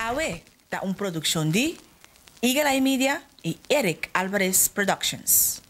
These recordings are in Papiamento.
Awe ta un produkshon di Eagle Eye Media i Eric Alvarez Productions.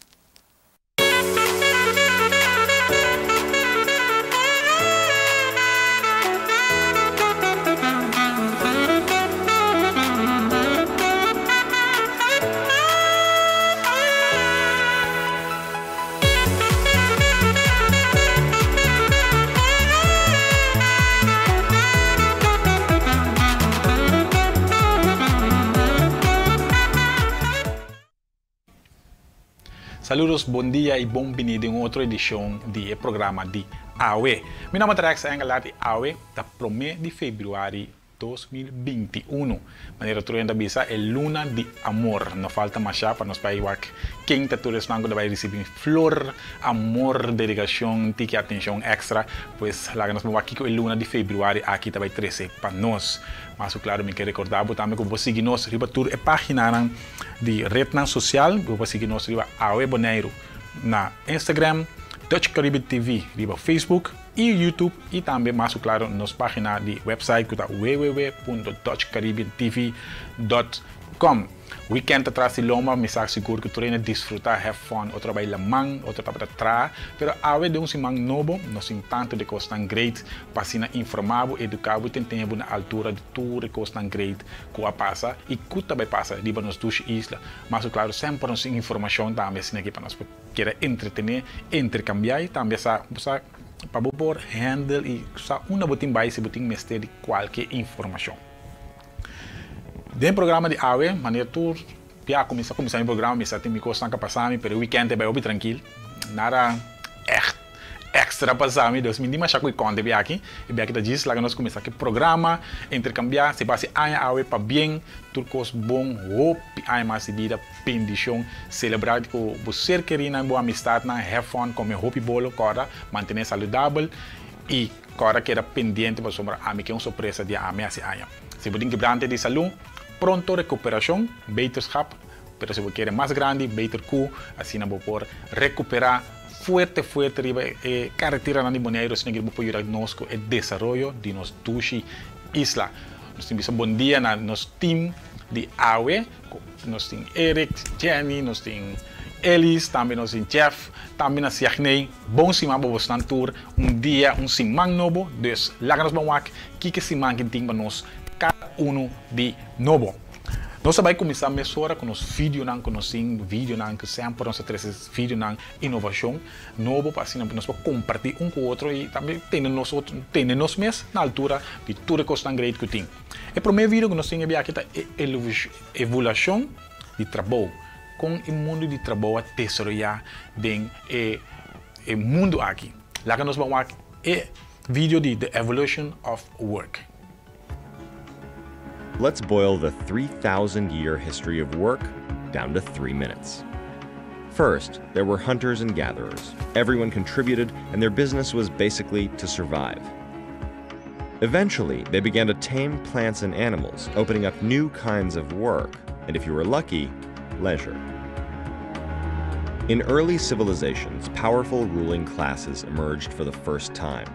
Saludos, bon dia y bon bini den un otro edicion di e programa di Awe. Mi nomber ta Rex Engelhardt y awe ta prome di februari 2021. Manera tur hende ta bisa, e luna di amor. No falta masha pa nos bai wak ken ta tur esnan ku ta bai risibí flor, amor, dedikashon, tiki atenshon èkstra. Pues laga nos bai wak kiko e luna di febrüari aki ta bai trese pa nos. Mas ku klaru mi ke rekordá bo tambe ku bo sigui nos riba tur e páginanan di retnan sosial. Bo por sigui nos riba Awe Boneiru na Instagram, Dutch Caribbean TV riba Facebook. Y YouTube y tambe mas cu claro nos pagina di website cu ta www.dutchcaribbeantv dot com. Weekend ta tras di lomba, mi sa sigur cu tur hende disfruta, have fun, otro a bay laman, otro tabata traha, pero awe den un siman nobo nos tin tanto di cosnan great pa asina informa bo, educa bo y tentene bo na altura di tur e cosnan great cu a pasa y cu ta bay pasa riba nos dushi isla. Mas cu claro semper nos tin informacion tambe asina aki pa nos por. Keda entretené, interkambiá i tambe sa bo sa pa bo por handle i sa unda bo tin bai si bo tin mester di kualke informashon. Den programa di awe, manera tur bia kuminsá kuminsá mi programa mi sa tin mi kosnan ka pasa mi pero e wikènt e bai hopi trankil, nada ègt èkstra pasa mi, dus mi di masha ku e kònte bia aki, e bia aki ta djis laga nos kuminsá ku e programa, interkambiá, si basi aña awe pabien, tur kos bon, hopi aña mas di bida. Bendicion, celebra cu bo ser kerinan, bo amistadnan, have fun, come hopi bolo, corda mantene saludabel y corda keda pendiente pasobra ami ke un sorpresa di ami haci aña. Si bo tin kebrante di salud, pronto recuperacion, beterschap, pero si bo kere mas grandi, beter cu, asina bo por recupera fuerte fuerte riba e careteranan di Boneiru asina ki bo por yuda nos cu e desaroyo di nos dushi isla. Nos tin bisa bon dia na nos team di awe. Nos tin Eric, Jenny, nos tin Elis, tambe nos tin Jeff, tambe na Siagney. Bon siman pa bosnan tur. Un dia, un siman nobo. Dus laga nos ban wak kiko e siman ki tin pa nos kada unu di nobo. Nos ta bai kuminsá mesora ku nos videonan ku nos tin, videonan ku semper nos ta trese videonan inovashon nobo pa asina nos por kompartí un ku otro i tambe tene nos otro, tene nos mes na altura di tur e kosnan great ku tin. E promé video ku nos tin e biaha ta e evoluashon di trabou, kon e mundu di trabou a desaroyá den e e mundu aki. Laga nos ban wak e video di The Evolution of Work. Let's boil the 3,000 year history of work down to three minutes. First, there were hunters and gatherers. Everyone contributed, and their business was basically to survive. Eventually, they began to tame plants and animals, opening up new kinds of work, and if you were lucky, leisure. In early civilizations, powerful ruling classes emerged for the first time.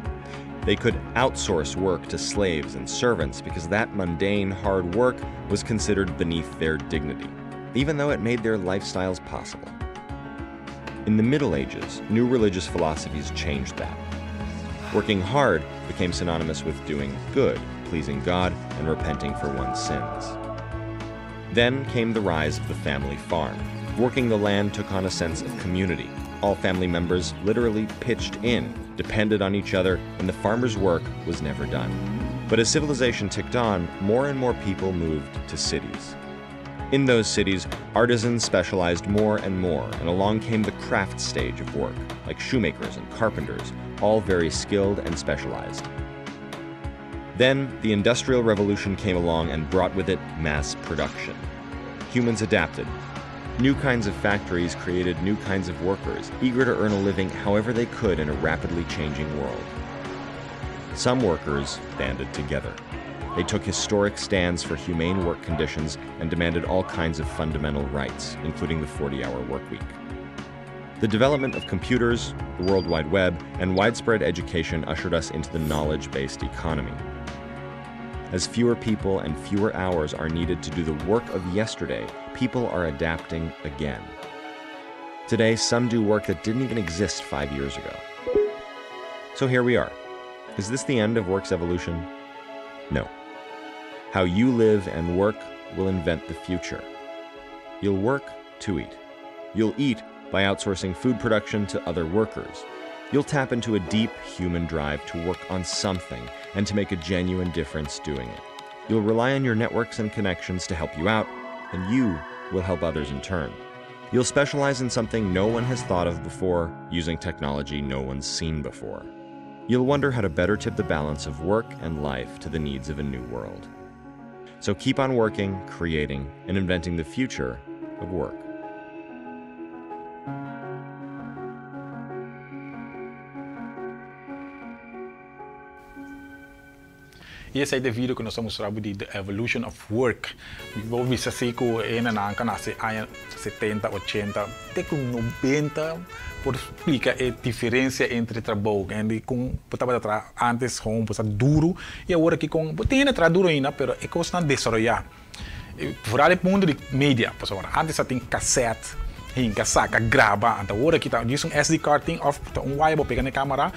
They could outsource work to slaves and servants because that mundane, hard work was considered beneath their dignity, even though it made their lifestyles possible. In the Middle Ages, new religious philosophies changed that. Working hard became synonymous with doing good, pleasing God, and repenting for one's sins. Then came the rise of the family farm. Working the land took on a sense of community. All family members literally pitched in, depended on each other, and the farmer's work was never done. But as civilization ticked on, more and more people moved to cities. In those cities, artisans specialized more and more, and along came the craft stage of work, like shoemakers and carpenters, all very skilled and specialized. Then the Industrial Revolution came along and brought with it mass production. Humans adapted. New kinds of factories created new kinds of workers, eager to earn a living however they could in a rapidly changing world. Some workers banded together. They took historic stands for humane work conditions and demanded all kinds of fundamental rights, including the 40 hour workweek. The development of computers, the World Wide Web, and widespread education ushered us into the knowledge based economy. As fewer people and fewer hours are needed to do the work of yesterday, people are adapting again. Today, some do work that didn't even exist 5 years ago. So here we are. Is this the end of work's evolution? No. How you live and work will invent the future. You'll work to eat. You'll eat by outsourcing food production to other workers. You'll tap into a deep human drive to work on something and to make a genuine difference doing it. You'll rely on your networks and connections to help you out, and you will help others in turn. You'll specialize in something no one has thought of before, using technology no one's seen before. You'll wonder how to better tip the balance of work and life to the needs of a new world. So keep on working, creating, and inventing the future of work. I esei ta e video ku nos a mustra bo di The Evolution of Work. Mi por bisa si ku e hendenan ku a nase aña setenta, ochenta te ku nobenta por splika e diferensia entre trabou. Hende kon bo tabata traha ántes kon bo sa duru i awor aki kon bo tin hende traha duru ainda pero e kosnan desaroyá. Foral e mundo di media, pasobra antes a tin cassette, hinka, saca, graba, anto awor aki ta djis un SD card tin of ta un wire bo pega na e camera,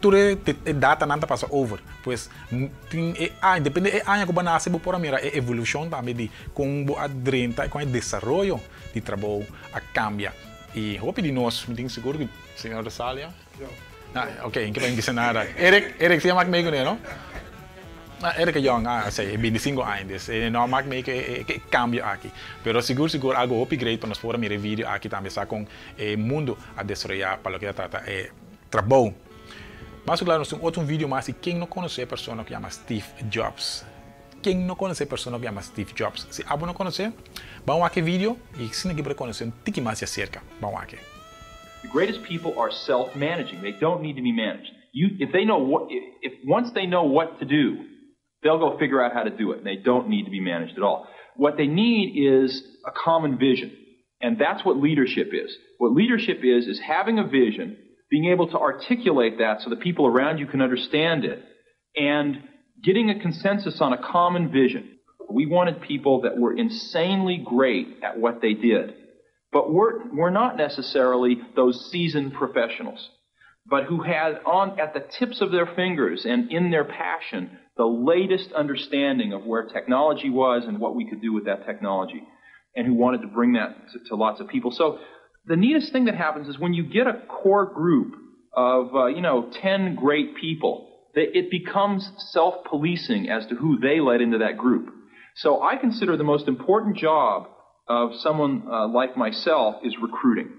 tur e datanan ta pasa over. Pues tin e aña, depende e aña cu bo a nace bo por a mira e evolucion tambe di con bo a drenta y con e desaroyo di trabou a cambia. Y hopi di nos, mi tin sigur cu señor Rosalia. Ah, ok, inke pa bisa nada. Eric, Eric si a mak mee kuné, no? Ah, Eric e yong, ah, esei, e 25 aña, dus e no a mak mee ku e, e kambio aki. Pero sigur sigur algo hopi great pa nos por a mira e video aki tambe sa kon e mundu a desaroyá pa loke ta trata e trabou. Mas ku klaro nos tin otro un video mas i ken no konosé e persona ku yama Steve Jobs? Ken no konosé e persona ku yama Steve Jobs? Si abo no konosé, ban wak e video i asina ki bo ta konosé un tiki mas di aserka. Ban wak e. The greatest people are self-managing. They don't need to be managed. You, if they know what, if once they know what to do, they'll go figure out how to do it, and they don't need to be managed at all. What they need is a common vision, and that's what leadership is. What leadership is, is having a vision, being able to articulate that so the people around you can understand it, and getting a consensus on a common vision. We wanted people that were insanely great at what they did, but were, were not necessarily those seasoned professionals, but who had on at the tips of their fingers and in their passion the latest understanding of where technology was and what we could do with that technology, and who wanted to bring that to, to lots of people. So the neatest thing that happens is when you get a core group of, 10 great people, that it becomes self-policing as to who they let into that group. So I consider the most important job of someone like myself is recruiting.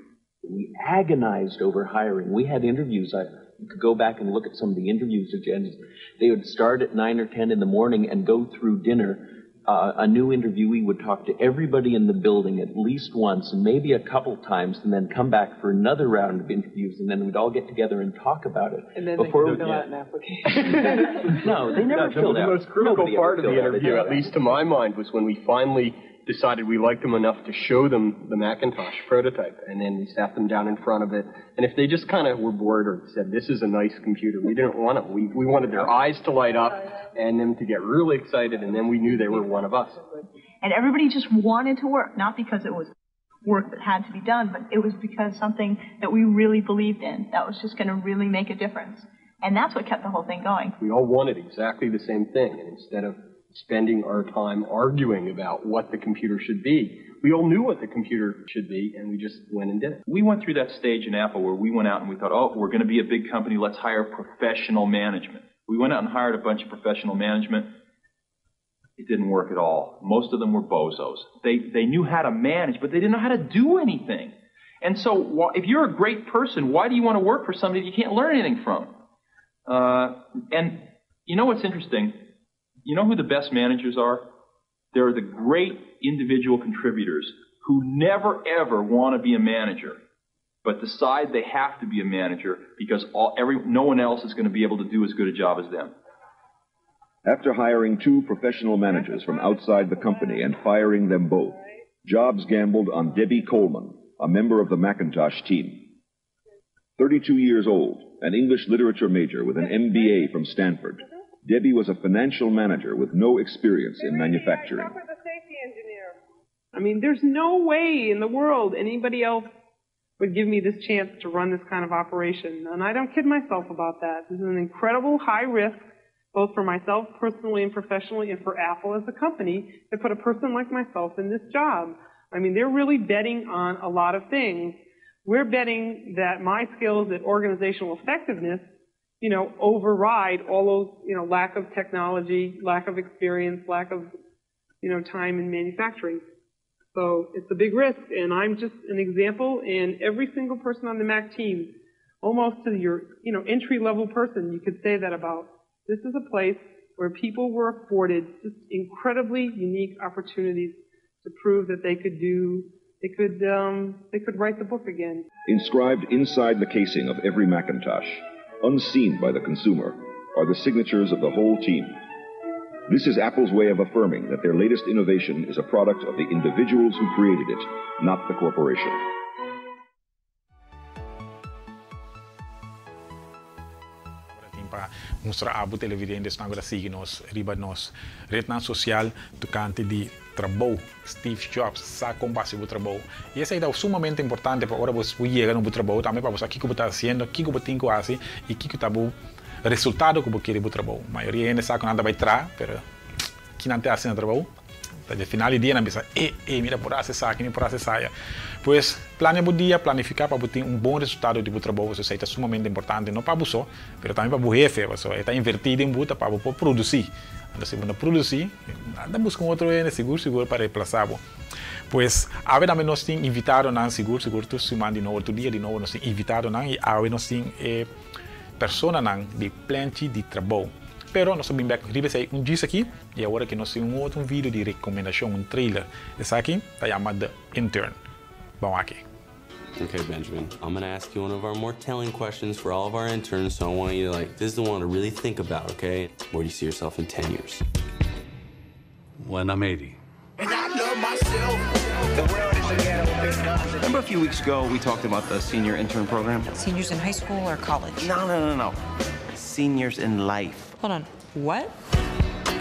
We agonized over hiring. We had interviews. I could go back and look at some of the interviews of Jens. They would start at 9 or 10 in the morning and go through dinner. A new interviewee would talk to everybody in the building at least once and maybe a couple times, and then come back for another round of interviews, and then we'd all get together and talk about it. And then Before they we fill out an application. No, they never No, filled the out. most critical Nobody ever part of the filled out a interview, job at least to my mind, was when we finally decided we liked them enough to show them the Macintosh prototype, and then we sat them down in front of it. And if they just kind of were bored or said, this is a nice computer, we didn't want it. We wanted their eyes to light up and them to get really excited, and then we knew they were one of us. And everybody just wanted to work, not because it was work that had to be done, but it was because something that we really believed in, that was just going to really make a difference. And that's what kept the whole thing going. We all wanted exactly the same thing, and instead of spending our time arguing about what the computer should be, we all knew what the computer should be, and we just went and did it. We went through that stage in Apple where we went out and we thought, oh, we're going to be a big company, let's hire professional management. We went out and hired a bunch of professional management. It didn't work at all. Most of them were bozos. They knew how to manage, but they didn't know how to do anything. And so if you're a great person, why do you want to work for somebody that you can't learn anything from? And you know what's interesting? You know who the best managers are? They're the great individual contributors who never, ever want to be a manager, but decide they have to be a manager because no one else is going to be able to do as good a job as them. After hiring 2 professional managers from outside the company and firing them both, Jobs gambled on Debbie Coleman, a member of the Macintosh team. 32 years old, an English literature major with an MBA from Stanford, Debbie was a financial manager with no experience in manufacturing. I mean, there's no way in the world anybody else would give me this chance to run this kind of operation. And I don't kid myself about that. This is an incredible high risk, both for myself personally and professionally, and for Apple as a company, to put a person like myself in this job. I mean, they're really betting on a lot of things. We're betting that my skills at organizational effectiveness, you know, override all those, you know, lack of technology, lack of experience, lack of, you know, time in manufacturing. So it's a big risk, and I'm just an example, and every single person on the Mac team, almost to your, you know, entry-level person, you could say that about. This is a place where people were afforded just incredibly unique opportunities to prove that they could do, they could, they could write the book again. Inscribed inside the casing of every Macintosh, unseen by the consumer, are the signatures of the whole team. This is Apple's way of affirming that their latest innovation is a product of the individuals who created it, not the corporation. Pa mustra abo televidentenan ku ta sigui nos riba nos retnan sosial tokante di trabou. Steve Jobs sa kon hasi bo trabou. I esei ta sumamente importante pa ora bo yega na bo trabou tambe pa bo sa kiko bo ta hasiendo, kiko bo tin ku hasi i kiko ta bo resultado ku bo ke di bo trabou. Mayoria hende sa ku nan ta bai traha, pero ki nan ta hasi na trabou? Ta di final di dia nan bisa, e, e, mira por hasi esaki, mi por hasi esaya. Pues, plania bo dia, planifiká pa bo tin un bon resultado di bo trabou, esei ta sumamente importante, no pa bo so, pero tambe pa bo hefe, pasobra e ta invertí den bo ta pa bo por produsí. Anto si bo no produsí, nan ta buska un otro hende sigur sigur pa replasá bo. Pues, awe tambe nos tin invitadonan, sigur sigur tur siman di nobo, tur dia di nobo nos tin invitadonan i awe nos tin e personanan di Plenchi di Trabou. Pero nos ta bin bek riba esei un djis aki i awor aki nos tin un otro video di rekomendashon, un trailer. Esaki ta yama The Intern. Ban wak. Okay, Benjamin, I'm gonna ask you one of our more telling questions for all of our interns, so I want you to like, this is the one to really think about, okay? Where do you see yourself in 10 years? When I'm 80. And I love myself. The world is a ghetto. Remember a few weeks ago we talked about the senior intern program? Seniors in high school or college? No, no, no, no. Seniors in life. Hold on. What?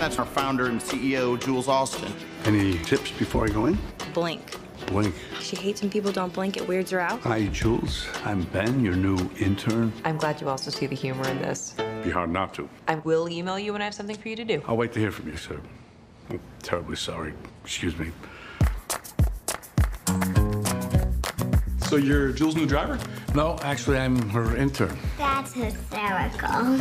That's our founder and CEO, Jules Austin. Any tips before I go in? Blink. Blink. She hates when people don't blink, it weirds her out. Hi, Jules. I'm Ben, your new intern. I'm glad you also see the humor in this. Be hard not to. I will email you when I have something for you to do. I'll wait to hear from you, sir. I'm terribly sorry. Excuse me. So you're Jules' new driver? No, actually, I'm her intern. That's hysterical.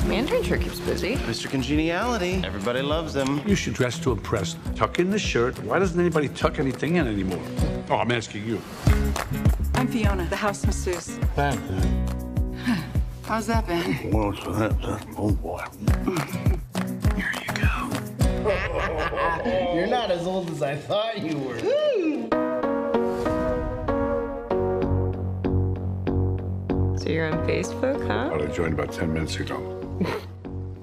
Mandarin sure keeps busy. Mr. Congeniality. Everybody loves him. You should dress to impress. Tuck in the shirt. Why doesn't anybody tuck anything in anymore? Oh, I'm asking you. I'm Fiona, the house masseuse. Thank you. How's that been? Well, that, oh boy. Here you go. You're not as old as I thought you were. So you're on Facebook, huh? I joined about 10 minutes ago.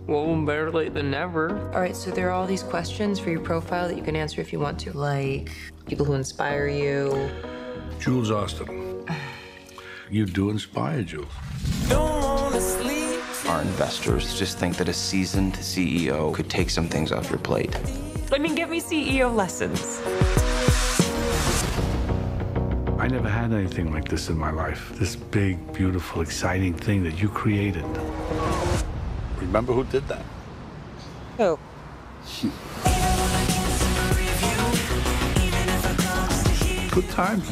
Well, better late than never. All right, so there are all these questions for your profile that you can answer if you want to, like people who inspire you. Jules Austin. You do inspire, Jules. Our investors just think that a seasoned CEO could take some things off your plate. I mean, give me CEO lessons. I never had anything like this in my life. This big, beautiful, exciting thing that you created. Remember who did that? Who? Good times.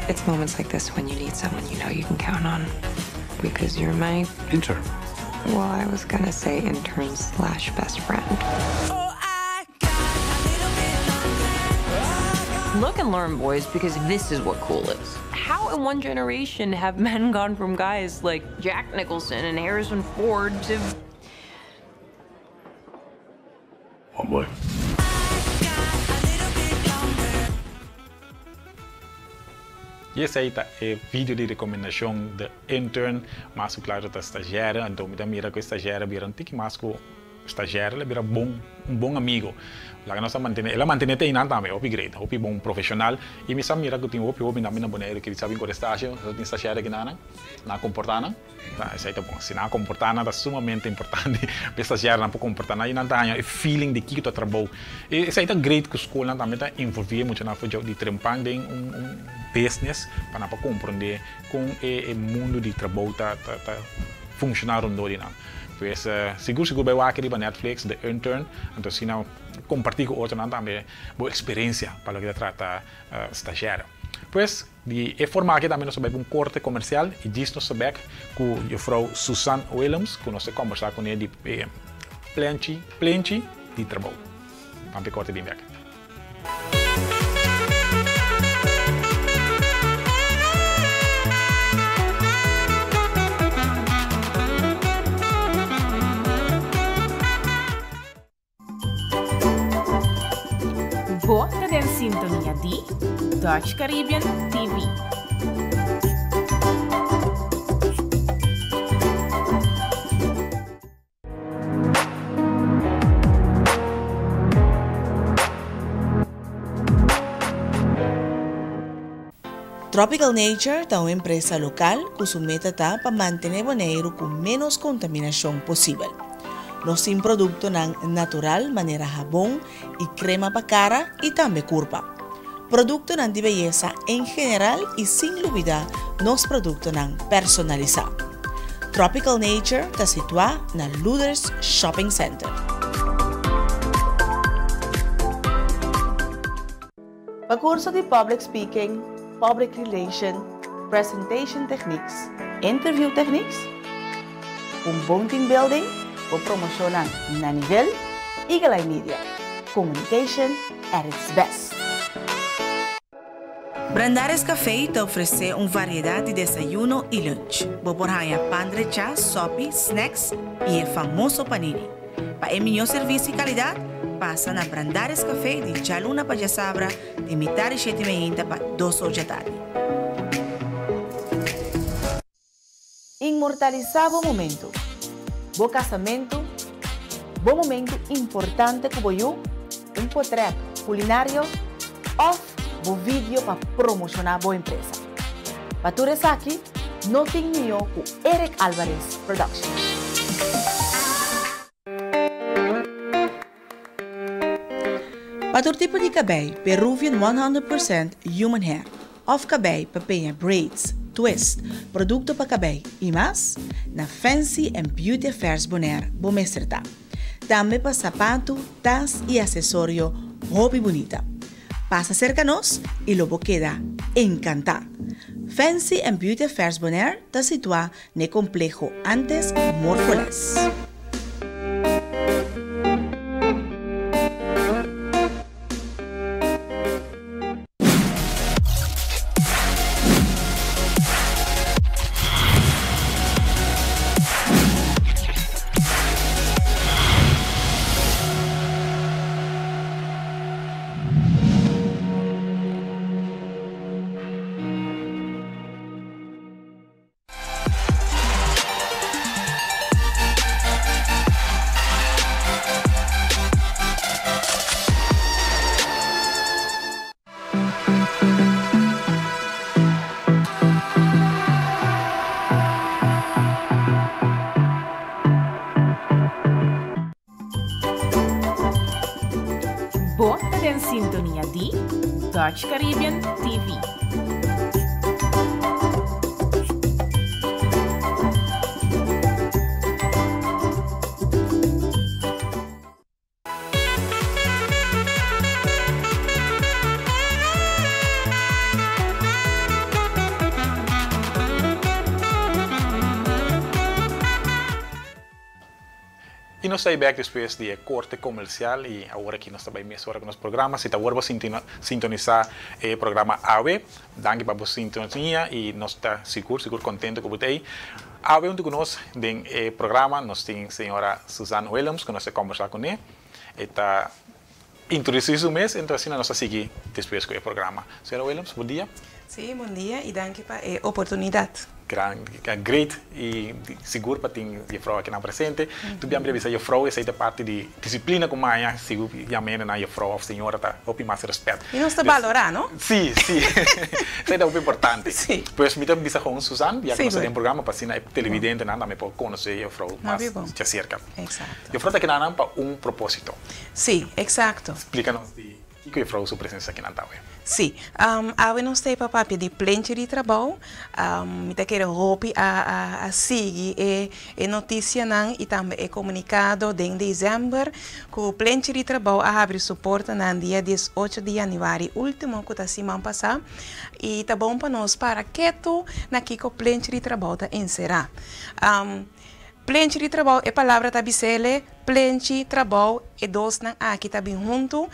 It's moments like this when you need someone you know you can count on. Because you're my intern. Well, I was gonna say intern slash best friend. Look and learn, boys, because this is what cool is. How in one generation have men gone from guys like Jack Nicholson and Harrison Ford to. Oh boy. I esei ta e video di rekomendashon The Intern, mas ku klaro ta stagiaire, anto mi ta mira ku e stagiaire a bira un tiki mas ku. Stagiaire el a bira bon, un bon amigo. Laga nos a mantene, el a mantene te einan tambe, hopi great, hopi bon profesional. Y mi sa mira cu tin hopi hobennan mi na Boneiru ki sa bin core stage, nos tin stagiaire kinanan, nan a comporta nan. Ta, esei ta bon. Si nan a comporta nan ta sumamente importante pa e stagiairenan por comporta nan y nan ta haña e feeling di kiko ta trabou. E esei ta great cu scolnan tambe ta envolvi e muchanan for di trempan den un un business pa nan por comprende con e e mundo di trabou ta ta ta funciona rondó di nan. Pues sigur sigur bai wak riba Netflix The Intern anto asina comparti cu otronan tambe bo experiencia pa loke ta trata stagiaire. Pues di e forma aki tambe nos ta bai pa un corte comercial y djis nos ta bek cu juffrouw Susan Willems cu nos ta combersa cune di e plenchi plenchi di trabou. Ban pa e corte bin bek. Bo ta den sintonia di Dutch Caribbean TV. Tropical Nature ta un empresa lokal ku su meta ta pa mantené Boneiru ku ménos kontaminashon posibel. Nos tin produktonan natural manera habon i krema pa kara i tambe kurpa. Produktonan di beyesa en general i sin lubidá nos produktonan personalisá. Tropical Nature ta situá na Luders Shopping Center. Pa kurso di Public Speaking, Public Relation, Presentation Techniques, Interview Techniques, un bon team building, bo promoshonnan na nivel, Eagle Eye Media, communication at its best. Brandaris Café ta ofresé un variedat di desayuno i lunch. Bo por haña pan drechá, sòpi, snacks i e famoso panini. Pa e mihó servisio i kalidat, pasa na Brandaris Café di djaluna pa djasabra di mitar di shete meinta pa dos or djatardi. Inmortalisá bo momentu, bo kasamentu, bo momentu importante ku bo yu, un potrèt kulinario òf bo vidio pa promoshoná bo empresa. Pa tur esaki no tin mihó ku Eric Alvarez Production. Pa tur tipo di kabei, Peruvian 100% Human Hair òf kabei pa peña braids, twist, produkto pa kabei i mas, na Fancy and Beauty Affairs Bonaire bo mester ta. Tambe pa sapatu, tas i asesorio hopi bunita. Pasa serka nos i lo bo keda enkantá! Fancy and Beauty Affairs Bonaire ta situá N'e kompleho antes Morfoles. Bo ta den sintonia di Dutch Caribbean TV. Y nos ta bay bek despues di e corte comercial y awor aki nos ta bay mesora cu nos programa. Si ta awor bo sintonisa e programa awe, danki pa bo sintonia y nos ta sigur sigur contento cu bo ta ey. Awe hunto cu nos den e programa nos tin señora Suzanne Willems cu nos ta combersa cune. E ta introduci su mes enton asina nos ta sigui despues cu e programa. Señora Willems, bon dia. Sí, bon dia y danki pa e oportunidad. Gran, great y sigur pa tin juffrouw akinan presente. Tu bian bisa juffrouw, esey ta parti di disciplina cu maya, sigur yama hende nan juffrouw of señora ta hopi mas respet. Y nos ta balora, no? Si, si. Esey ta hopi importante. Pues mi ta bisa gewoon Susan, ya cu nos ta den programa pa asina e televidentenan tambe por conoce juffrouw mas djacerca. Juffrouw ta keda pa un proposito. Si, exacto. Splica nos di Kiko juffrouw su presencia akinan ta awe? Sí, awe nos ta pa papia di plenchi di trabou. Mi ta kere hopi a sigui e e noticianan y tambe e comunicado den december cu plenchi di trabou a habri su portanan dia 18 di januari ultimo cu ta siman pasa y ta bon pa nos para ketu na kiko plenchi di trabou ta encera. Plenchi di trabou, e palabra ta bis'ele, plenchi, trabou, e dosnan aki ta bin huntu.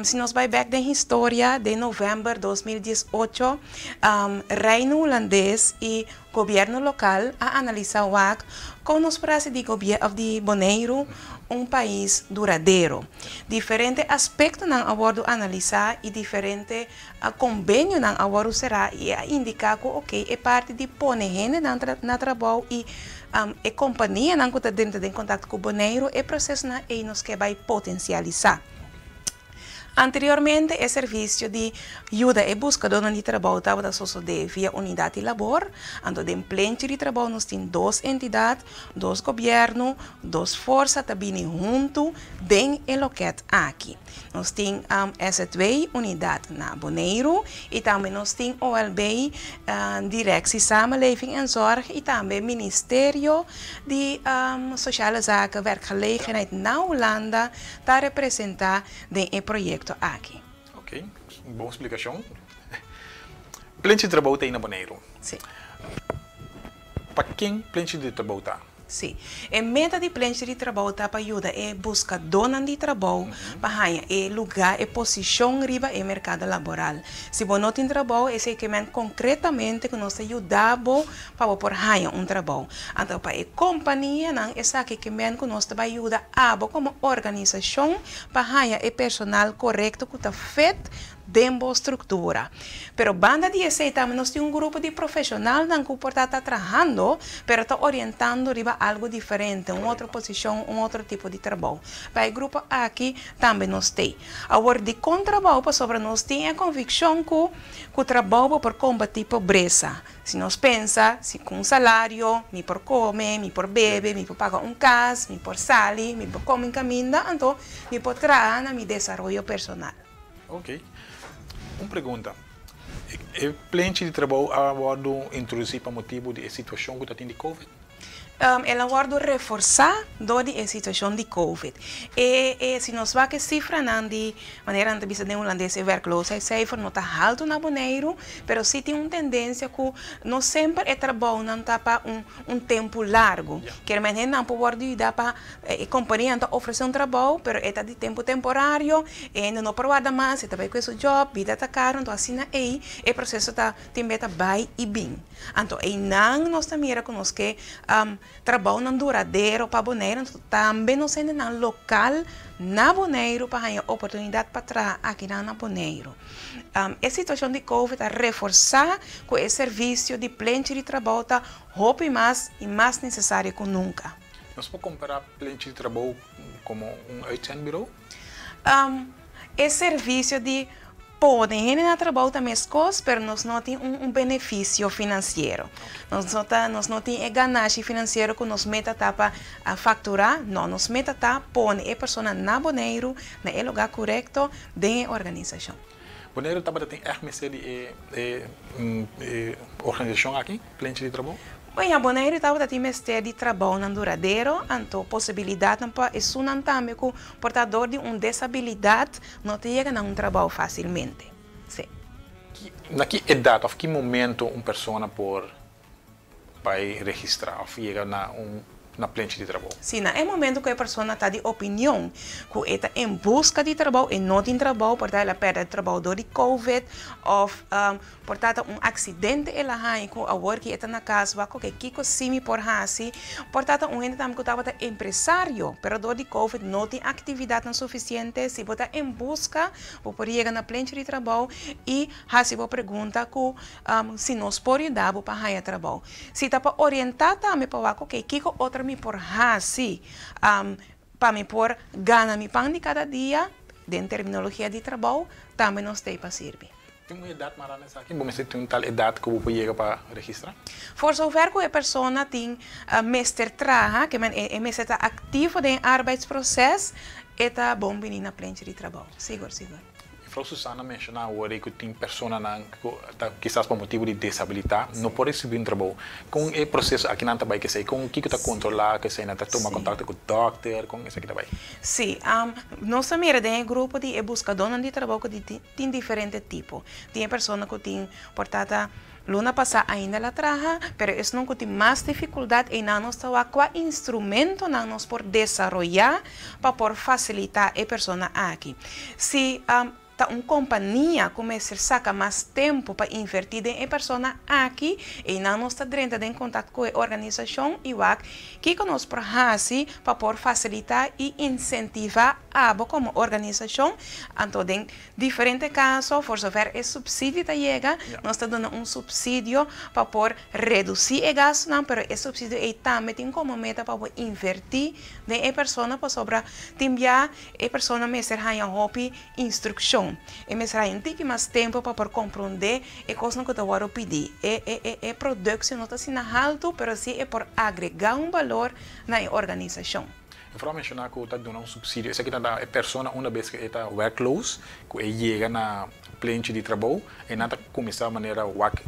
Si nos bai bek den historia, den novèmber 2018, Reino Hulandes i gobièrnu lokal a analisá wak kon nos por hasi di òf di Boneiru un pais duradero. Diferente aspektonan a wòrdu analisá i diferente kombenionan a wòrdu será i a indiká ku oke e parti di pone hendenan na trabou i e kompanianan ku ta drenta den kontakto ku Boneiru e prosesonan ei nos ke bai potensialisá. Anteriormente e servisio di yuda e buskadónan di trabou tabata sosodé via Unidat di Labor, anto den plenchi di trabou nos tin dos entidat, dos gobièrnu, dos forsa ta bini huntu den e lokèt aki. Nos tin SZW, Unidat na Boneiru, i tambe nos tin OLB, Directie Samenleving en Zorg, i tambe Ministerio di Sociale Zaken, Werkgelegenheid na Hulanda ta representá den e proyekto aki. Oké, bon splikashon. Plenchi di trabou ta ei na Boneiru. Sí. Pa ken plenchi di trabou ta? Sí. E meta di plenchi di trabou ta pa yuda e buskadónan di trabou pa haña e lugá, e posishon riba e merkado laboral. Si bo no tin trabou, esei ke men konkretamente ku nos ta yuda bo pa bo por haña un trabou. Anto pa e kompanianan esaki ke men ku nos ta bai yuda abo komo organisashon pa haña e personal korekto ku ta fit den bo struktura. Pero banda di esei tambe nos tin un grupo di profeshonalnan ku por ta ta trahando, pero ta orientando riba algu diferente, un otro posishon, un otro tipo di trabou. Pa e grupo aki tambe nos t'ei. Awor, dikon trabou? Pasobra nos tin e konvikshon ku ku trabou bo por kombatí pobresa. Si nos pensa, si ku un salario mi por kome, mi por bebe, mi por paga un kas, mi por sali, mi por kome kaminda, anto mi por traha na mi desaroyo personal. Ok. Un pregunta. E plenchi di trabou a wòrdu introdusí pa motibu di e situashon ku ta tin di Covid? El a wòrdu reforsá dor di e situashon di Covid. E e si nos wak e sifranan di, manera nan ta bisa den hulandes e werkloosheidscijfer no ta haltu na Boneiru, pero sí tin un tendensia ku no semper e trabounan ta pa un un tempu largu. Kier men hendenan por wòrdu yuda pa E kompanianan ta ofresé un trabou, pero e ta di tempu temporario, e hende no por warda mas, e ta bai ku e su job, bida ta karu, anto asina ei e proseso ta tin bes ta bai i bin. Anto einan nos ta mira ku nos ke trabounan duradero pa Boneiru, anto tambe nos hendenan lokal na Boneiru pa haña oportunidat pa traha akinan na Boneiru. E situashon di covid a reforsá ku e servisio di plenchi di trabou ta hopi mas i mas nesesario ku nunka. Nos por kompará plenchi di trabou komo un uitzendbureau? E servisio di pone hende na trabou ta meskos, pero nos no tin un benefisio finansiero. Nos no ta, nos no tin e ganashi finansiero ku nos meta ta pa fakturá. No, nos meta ta pone e persona na Boneiru, na e lugá korekto den e organisashon. Boneiru tabata tin ègt mester di e e organisashon aki, Plenchi di Trabou? Bueno, Boneiru tabata tin mester di trabounan duradero, anto posibilidatnan pa esunnan tambe ku por ta dor di un desabilidat no ta yega na un trabou fásilmente. Sí. Na ki edat òf ki momento un persona por bai registrá òf yega na un. Na plenchi di trabou. Si na e momento ku e persona ta di opinion ku e ta en buska di trabou, e no tin trabou, por ta el a pèrdè trabou dor di covid òf por ta ta un aksidente el a haña ku awor ki e ta na kas wak oke kiko si mi por hasi, por ta ta un hende tambe ku tabata empresario pero dor di covid no tin aktividatnan sufisiente, si bo ta en buska bo por yega na plenchi di trabou i hasi bo pregunta ku si nos por yuda bo pa haña trabou. Si ta pa orientá tambe pa wak oke kiko otro mi por hasi pa mi por gana mi pan di kada dia, den terminologia di trabou, tambe nos ta ei pa sirbi. Tin un edat mará na esaki? Bo mester tin un tal edat ku bo por yega pa registrá? For zover ku e persona tin mester traha, ke men e mester ta aktivo den e arbeidsproces, e ta bon bini na plenchi di trabou. Sigur, sigur. Mevrouw Susana menshoná awor ei ku tin personanan ku ta kisas pa motibu di desabilitá no por risibí un trabou. Kon e proseso akinan ta bai ku esei? Kon kiko ta kontrolá ku esei? Nan ta tuma kontakto ku dòkter? Kon esaki ta bai? Sí, nos ta mira den e grupo di e buskadónan di trabou ku tin diferente tipo. Tin e persona ku tin por ta ta luna pasá ainda el a traha, pero esnan ku tin mas difikuldat einan nos ta wak kua instrumentonan nos por desaroyá pa por fasilitá e persona aki. Si ta un kompania ku mester saka mas tempu pa invertí den e persona aki, einan nos ta drenta den kontakto ku e organisashon i wak kiko nos por hasi pa por fasilitá i insentivá abo komo organisashon. Anto den Diferente kaso, for zover e supsidio ta yega, nos ta duna un supsidio pa por redusí e gastunan, pero e supsidio ei tambe tin komo meta pa bo invertí den e persona pasobra tin bia e persona mester haña hopi instrukshon, e mester haña un tiki mas tempu pa por komprondé e kosnan ku ta wòrdu pidí. E e e produkshon no ta asina haltu, pero sí e por agregá un balor na e organisashon. Mevrouw a menshoná ku ta duna un supsidio. Esaki ta da e persona unda bes ku e ta werkloos, ku e yega na plenchi di trabou, e nan ta kuminsá manera wak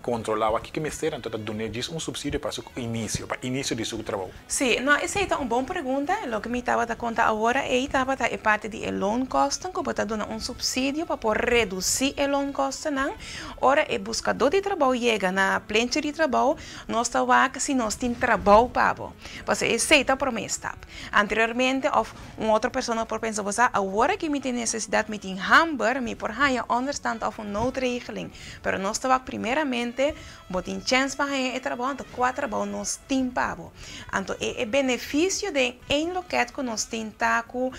kontrolá wak kiko e mester, anto ta dun'é djis un supsidio pa su inisio, pa inisio di su trabou. Sí, no, esei ta un bon pregunta. Loke mi tabata konta awor ei tabata e parti di e loonkosten, ku bo ta duna un supsidio pa por redusí e loonkostennan. Ora e buskadó di trabou yega na plenchi di trabou, nos ta wak si nos tin trabou pa bo. Pasobra esei ta promé stap. Anteriormente òf un otro persona por pensa, bo sa, awor aki mi tin nesesidat, mi tin hamber, mi por haña ònderstand òf un noodregeling. Pero nos ta wak primeramente, bo tin chèns pa haña e trabou, anto kua trabou nos tin pa bo. Anto e e benefisio den één lokèt ku nos tin ta ku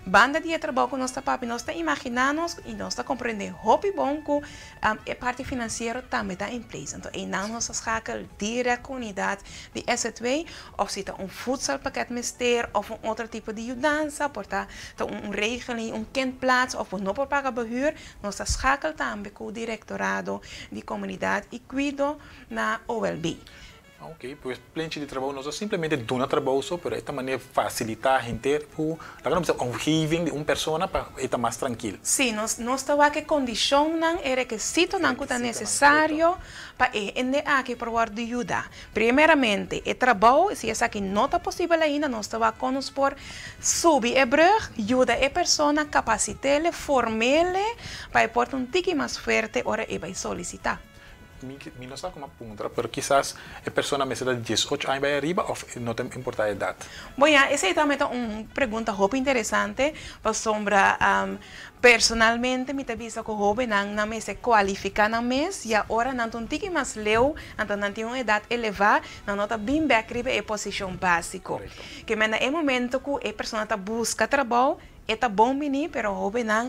banda di e trabou ku nos ta papia, nos ta imaginá nos i nos ta komprendé hopi bon ku E parti finansiero tambe ta in place. Anto einan nos ta schakel direct ku unidat di SZW of si ta un voedselpakket mester of un otro tipo di yudansa, por ta ta un regeling, un kindplaats of bo no por paga bo huur, nos ta schakel tambe ku direktorado di komunidat i kuido na OLB. Ok, pues plenchi di trabou no ta simplemente duna trabou so, pero e ta manera facilita henter ku, laga nos bisa omgeving di un persona pa e ta mas trankil. Sí, nos nos ta wak e kondishonnan, e rekesitonan ku ta nesesario pa e hende aki por wòrdu yuda. Primeramente, e trabou, si esaki no ta posibel ainda, nos ta wak kon nos por subi e brùg, yuda e persona, kapasit'ele, form'ele pa e por ta un tiki mas fuerte ora e bai solisitá. Mi no sa como a puntra, pero kisas e persona mester ta diesocho aña bay ariba of no ta importa e edad? Bon ya, esey tambe ta un pregunta hopi interesante, pasobra personalmente mi ta bisa cu hobennan nan mester cualifica nan mes, ya ora nan ta un tiki mas leu, anto nan tin un edad eleva, nan no ta bin bek riba e posicion basico. Ke men na e momento cu e persona ta busca trabou, e ta bon bini, pero hobennan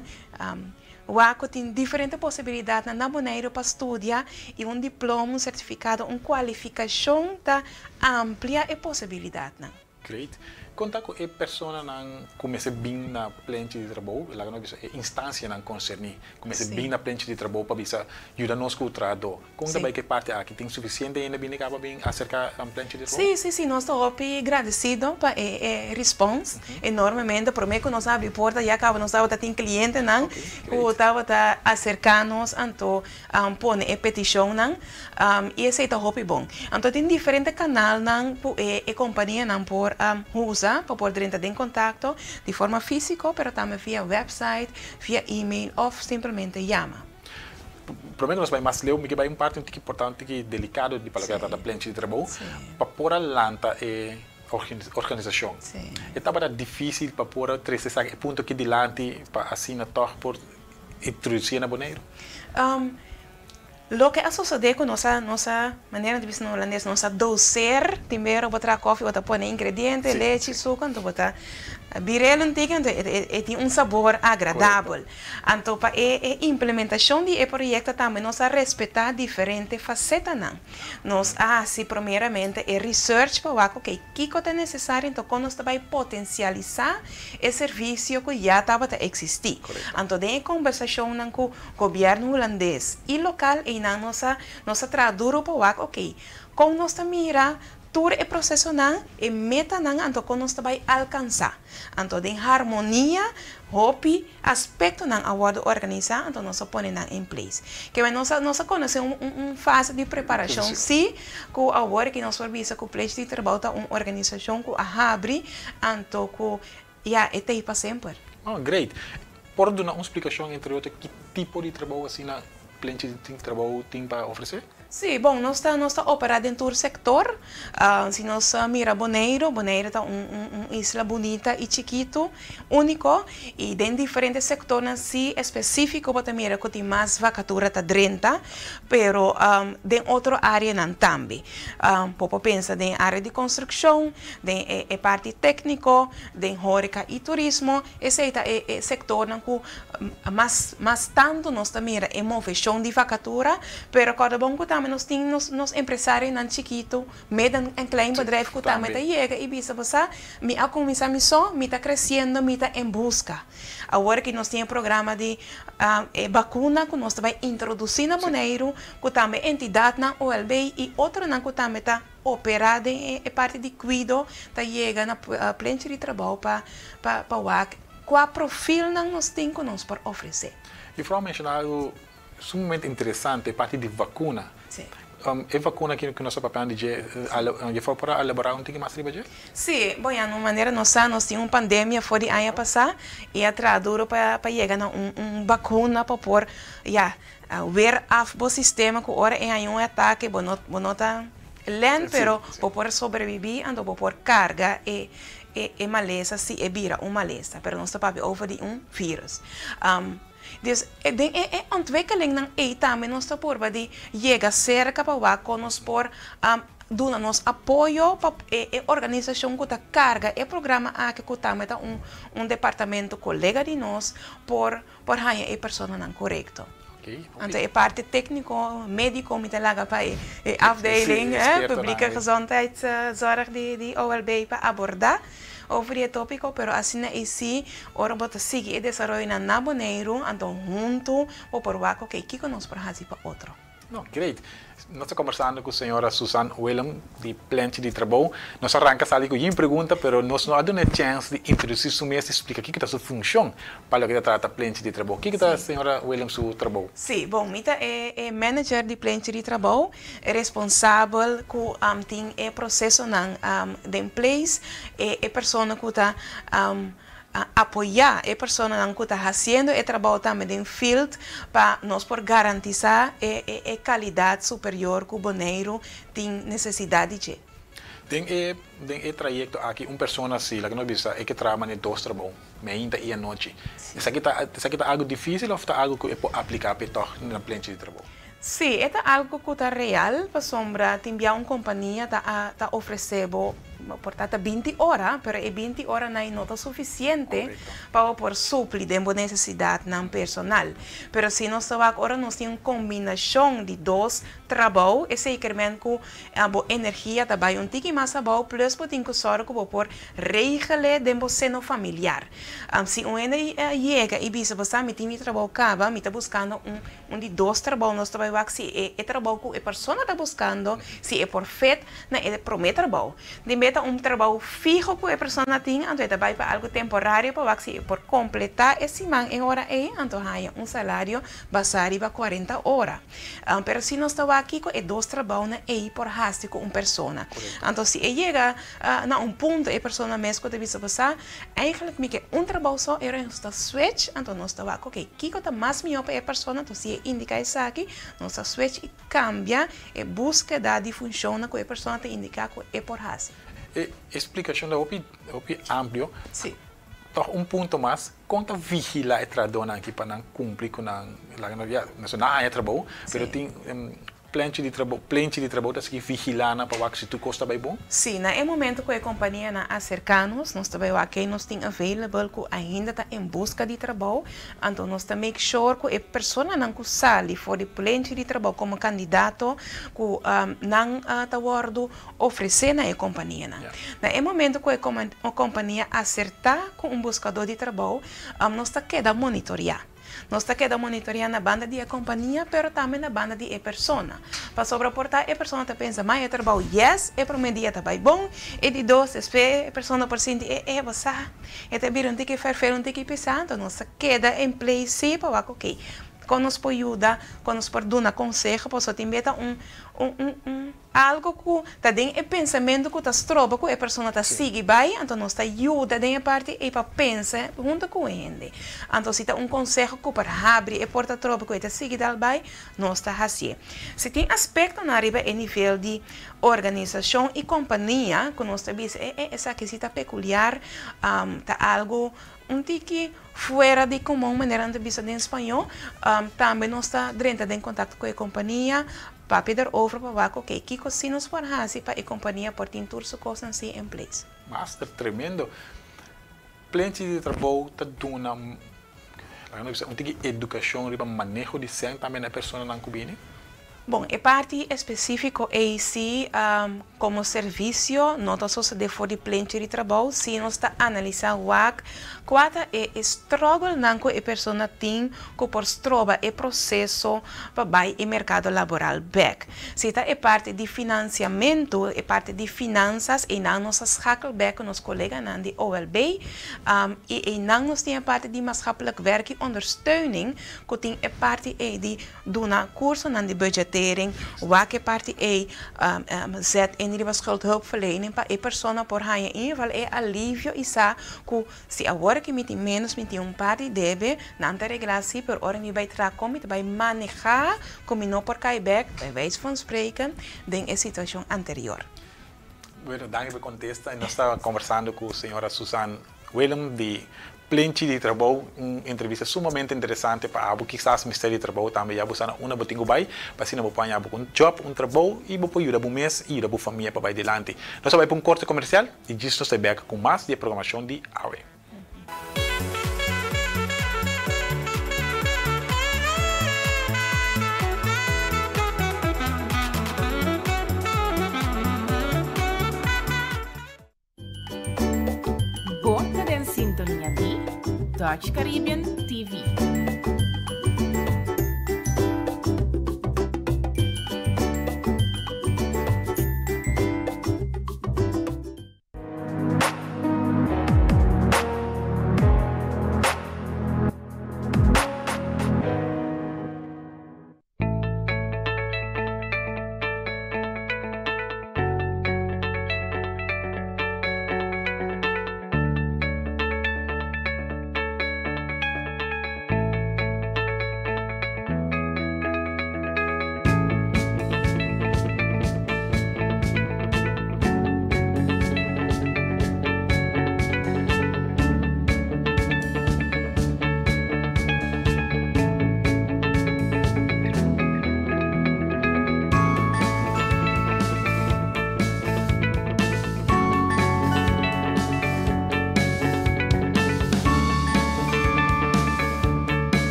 Wak ku tin diferente posibilidatnan na Boneiru pa studia i un diploma, un sertifikado, un kualifikashon ta amplia e posibilidatnan. Great. Konta ku e personanan ku mester bin na plenchi di trabou, laga nos bisa e instansianan konserní ku mester bin na plenchi di trabou pa bisa yuda nos ku trahadó. Kon ta bai ku e parti aki? Tin sufisiente hende bini kaba bin aserká plenchi di trabou? Sí, sí, sí. Nos ta hopi gradesido pa e e respons enormemente. Promé ku nos a habri porta ya kaba nos tabata tin klientenan ku tabata aserká nos anto pone e petishonnan i esei ta hopi bon. Anto tin diferente kanalnan ku e e kompanianan por usa pa por drenta den kontakto di forma físiko pero tambe via wèpsait, via email òf simplemente yama. Promé ku nos bai mas leu, mi ke bai un parti un tiki importante, un tiki delikado di pa loke ta trata plenchi di trabou, pa por a lanta e organisashon. E tabata difísil pa por a trese esaki, e punto aki dilanti pa asina tòg por introdusié na Boneiru? Loke a sosodé ku nos a, nos a, manera nan ta bisa na hulandes, nos a doser, tin bera bo traha kòfi bo ta pone ingrediente, lechi, suku, anto bo ta bir'el un tiki anto e tin un sabor agradabel. Anto pa e e implementashon di e proyekto tambe nos a respetá diferente fasetanan. Nos a hasi promeramente e research pa wak oke kiko ta nesesario anto kon nos ta bai potensialisá e servisio ku ya tabata eksistí. Anto den e kombersashonnan ku Gobièrnu hulandes i lokal einan nos a nos a traha duru pa wak oke kon nos ta mira tur e prosesonan, e metanan anto kon nos ta bai alkansá. Anto den harmonia hopi aspektonan a wòrdu organisá anto nos a pone nan in place. Keme nos a nos a konosé un un fase di preparashon sí ku awor ki nos por bisa ku Pledge di Trabou ta un organisashon ku a habri anto ku ya e ta ei pa semper. Oh great. Por duna un splikashon entre otro ki tipo di trabou asina Plenchi di Trabou tin pa ofresé? Sí, bon, nos ta nos ta operá den tur sektor. Si nos mira Boneiru, Boneiru ta un un un isla bunita i chikitu, úniko, i den diferente sektornan sí espesífiko bo ta mira ku tin mas vakatura ta drenta, pero den otro áreanan tambe. Bo por pensa den área di konstrukshon, den e e parti tékniko, den hóreka i turismo, esei ta e e sektornan ku Mas mas tantu nos ta mira e moveshon di vakatura, pero kòrda bon ku tambe nos tin nos nos empresarionan chikitu, midden en klein bedrijf ku tambe ta yega i bisa bo sa, mi a kuminsá mi so, mi ta kresiendo, mi ta en buska. Awor ki nos tin e programa di e bakuna ku nos ta bai introdusí na Boneiru, ku tambe entidatnan OLB i otronan ku tambe ta operá den e parti di kuido ta yega na plenchi di trabou pa pa wak Kua profilnan nos tin ku nos por ofresé? Juffrouw a menshoná algu sumamente interesante, e parti di vakuna. Sí. E vakuna ki nos ta papiando di dje, juffrouw por a elaborá un tiki mas riba dje? Sí, bon ya, un manera nos sa nos tin un pandemia for di aña pasá i a traha duru pa pa yega na un un bakuna pa por ya weer af bo sistema ku ora e haña un atake bo no bo no ta lèn pero bo por sobrebibí anto bo por karga e e e malesa si e bira un malesa, pero nos ta papia over di un virus. Dus den e e ontwikkelingnan ei tambe nos ta purba di yega serka pa wak kon nos por duna nos apoyo pa e e organisashon ku ta karga e programa aki ku tambe ta un un departamento kolega di nos por por haña e personanan korekto. Anto e parti tékniko, médiko mi ta laga pa e afdeling Publieke Gezondheidszorg di OLB pa abordá over di e tópiko, pero asina ei sí ora bo ta sigui e desaroyonan na Boneiru, anto huntu bo por wak oke kiko nos por hasi pa otro. No, great. Nos ta kombersando ku señora Susan Willem di Plenchi di Trabou. Nos a ranka sali ku yin pregunta, pero nos no a duna e chèns di introdusí su mes i splika kiko ta su funshon pa loke ta trata Plenchi di Trabou. Kiko ta señora Willem su trabou? Sí, bon, mi ta e e manager di Plenchi di Trabou, e responsabel ku tin e prosesonan den place, e e persona ku ta A apoyá e personanan ku ta hasiendo e trabou tambe den field pa nos por garantisá e e kalidat superior ku Boneiru tin nesesidat di dje. Den e den e trayekto aki un persona si laga nos bisa e ke traha manera dos trabou, meinta i anochi. Esaki ta esaki ta algu difísil òf ta algu ku e por apliká p'e tòg na plenchi di trabou? Sí, e ta algu ku ta real pasobra tin bia un kompania ta ta ofresé bo por ta ta binti ora, pero e binti oranan ei no ta sufisiente pa bo por supli den bo nesesidatnan personal. Pero si nos ta wak ora nos tin un kombinashon di dos trabou, esei kermen ku bo energia ta bai un tiki mas abou plus bo tin ku sòru ku bo por regel'é den bo seno familiar. Si un hende yega i bisa bo sa mi tin mi trabou kaba, mi ta buskando un Un di dos trabou nos ta bai wak si e e trabou ku e persona ta buskando, si e por fit na e promé trabou. Di bes be ta un trabou fiho ku e persona tin, anto e ta bai pa algu temporario pa wak si e por kompletá e siman e ora ei, anto haña un salario basá riba kuarenta ora. Pero si nos ta wak kiko e dos trabounan ei por hasi ku un persona. Anto si e yega na un punto e persona mes ku ta bisa bo sa, eigenlijk mi ke un trabou so, e ora nos ta switch, anto nos ta wak oke kiko ta mas mihó pa e persona, anto si e indiká esaki nos ta switch i kambia e búskeda di funshonnan ku e persona ta indiká ku e por hasi. E splikashon ta hopi hopi amplio. Sí. Tòg un punto mas, kon ta vigilá e trahadónan aki pa nan kumpli ku nan, laga nos, ya, nos nan haña trabou, pero tin Plenchi di trabou, Plenchi di trabou ta sigui vigilá nan pa wak si tur kos ta bai bon? Sí, na e momento ku e kompanianan aserká nos, nos ta bai wak ken nos tin available ku ainda ta en buska di trabou, anto nos ta make sure ku e personanan ku sali for di plenchi di trabou komo kandidato ku nan ta wòrdu ofresé na e kompanianan. Na e momento ku e kompania asertá ku un buskadó di trabou, nos ta keda monitoriá. Nos ta keda monitoreá na banda di e kompania pero tambe na banda di e persona. Pasobra por ta e persona ta pensa mai e trabou yes e promé dia ta bai bon, e di dos despues e persona por sinti e e bo sa e ta bira un tiki ferfer un tiki pisá anto nos ta keda en place si pa wak oke kon nos por yuda kon nos por duna konseho pasobra tin bia ta un un un Algo ku ta den e pensamentu ku ta stroba ku e persona ta sigui bai, anto nos ta yuda den e parti ei pa pensa huntu ku e hende. Anto si ta un konseho ku por habri e porta trobe ku e ta sigui dal bai, nos ta hasié. Si tin aspektonan riba e nivel di organisashon i kompania ku nos ta bisa e e esaki si ta pekuliar, ta algu un tiki fuera di komun manera nan ta bisa den spañó, tambe nos ta drenta den kontakto ku e kompania. Papia derover pa wak ok kiko si nos por hasi pa e kompania por tin tur su kosnan si en place. Master tremendo. Plenchi di trabou ta duna laga nos bisa un tiki edukashon riba maneho di sèn tambe na e personanan ku bini? Bon, e parti espesífiko ei si komo servisio no ta sosodé for di plenchi di trabou, si nos ta analisá wak kua ta e struggle-nan ku e persona tin ku por stroba e proseso pa bai e merkado laboral bèk. Si ta e parti di finansiamentu, e parti di finansas, einan nos a schakel bèk ku nos koleganan di OLB i einan nos tin e parti di maatschappelijk werk i ondersteuning ku tin e parti ei di duna kursonan di budgetering, wak e parti ei zet in riba schuldhulpverlening pa e persona por haña in ieder geval e alivio i sa ku Si awor ki mi tin ménos mi tin un par di debe, nan ta reglá sí, pero ora mi bai traha kon mi ta bai manehá ku mi no por kai bèk, bij wijze van spreken, den e situashon anterior. Bueno, danki pa e kontesta. Nos ta kombersando ku señora Susan Willem di Plenchi di Trabou, un entrevista sumamente interesante pa abo. Kisas mester di trabou tambe ya bo sa na unda bo tin ku bai, pa asina bo por haña bo ku un job, un trabou i bo por yuda bo mes i yuda bo famia pa bai dilanti. Nos ta bai pa un korte komersial. I djis nos ta bek ku mas di e programashon di awe. Bo ta den sintonia di Dutch Caribbean TV.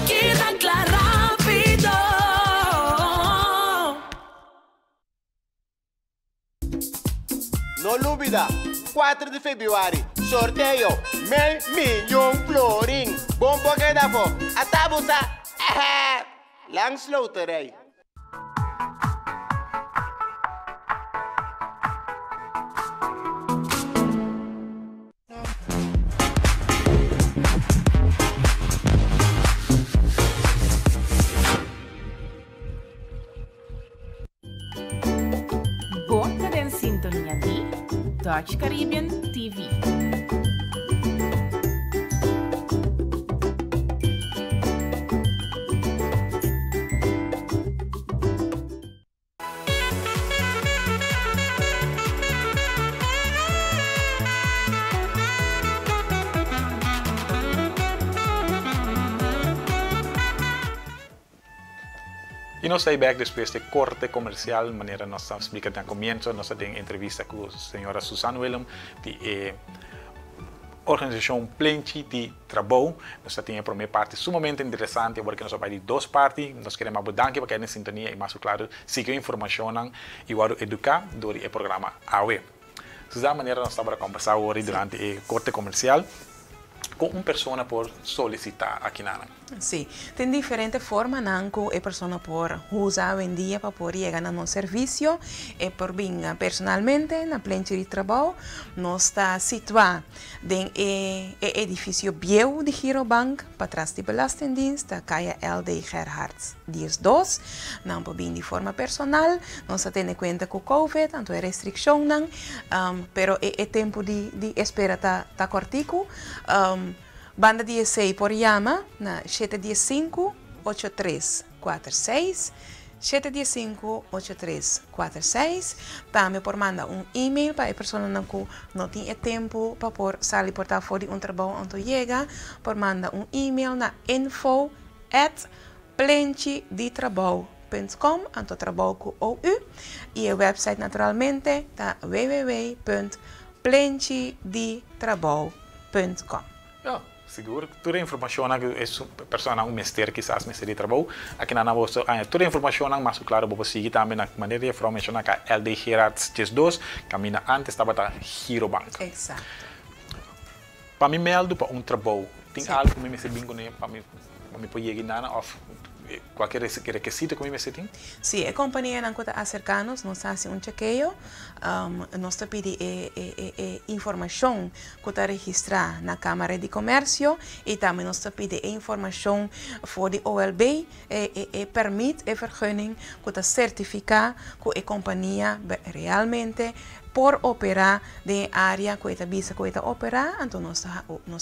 Keda kla rápido. No lubida, 4 di februari, sorteo, mei miyon florin! Bon por keda afo, ata bo sa! Langs Loterij. Bo ta den sintonia di Dutch Caribbean TV. Y nos ta bek despues di corte comercial, manera nos a splica na comienso, nos tin entrevista cu señora Susan Willem, di e organisacion Plenchi di Trabou. Nos tin e prome parti sumamente interesante, pasobra nos a bay di dos parti. Nos kier danki pa keda den sintonia y mas claro, sigui informacion y wak educa durante e programa AWE. Susan, manera nos tabata combersa durante e corte comercial, con un persona por solicita aki na nan. Si, tin diferente forma nan cu e persona por usa awendia pa por yega na nos servicio. E por bin personalmente na Plenchi di Trabou. Nos ta situa den e edificio bieu di Girobank, patras di Belastingdienst, ta Caya LD Gerharts 12. Nan por bin di forma personal. Nos ta tene cuenta cu COVID, anto e restriccionnan, pero e tempo di espera ta cortico. Banda di esey por yama na 715 8346, 715 8346. Tambe por manda un e-mail pa e personanan cu no tin e tempo pa por sali por ta for di un trabou anto yega, por manda un e-mail na info@plenchiditrabou.com, anto trabou cu OU, y e website naturalmente ta www.plenchiditrabou.com. Ja, sigur. Tur informacion cu e persona un mester, kisas mester di trabou. Aki na bo tur informacion, mas claro, bo sigui tambe na manera di forma menciona cu LD Gerards 2, caminda antes tabata Girobank. Exacto. Pa mi meldo pa un trabou, tin algo cu mi mester bin cune pa mi por yega na of cualkier requisito cu mi mester tin? Si, e companianan cu ta acerca nos, nos ta haci un chequeo, nos ta pidi e informacion cu ta registra na Camara di Comercio y tambe nos ta pidi e informacion for di OLB, e permit, e vergunning, cu ta certifica cu e compania realmente por opera den area cu ta bisa cu ta opera, anto nos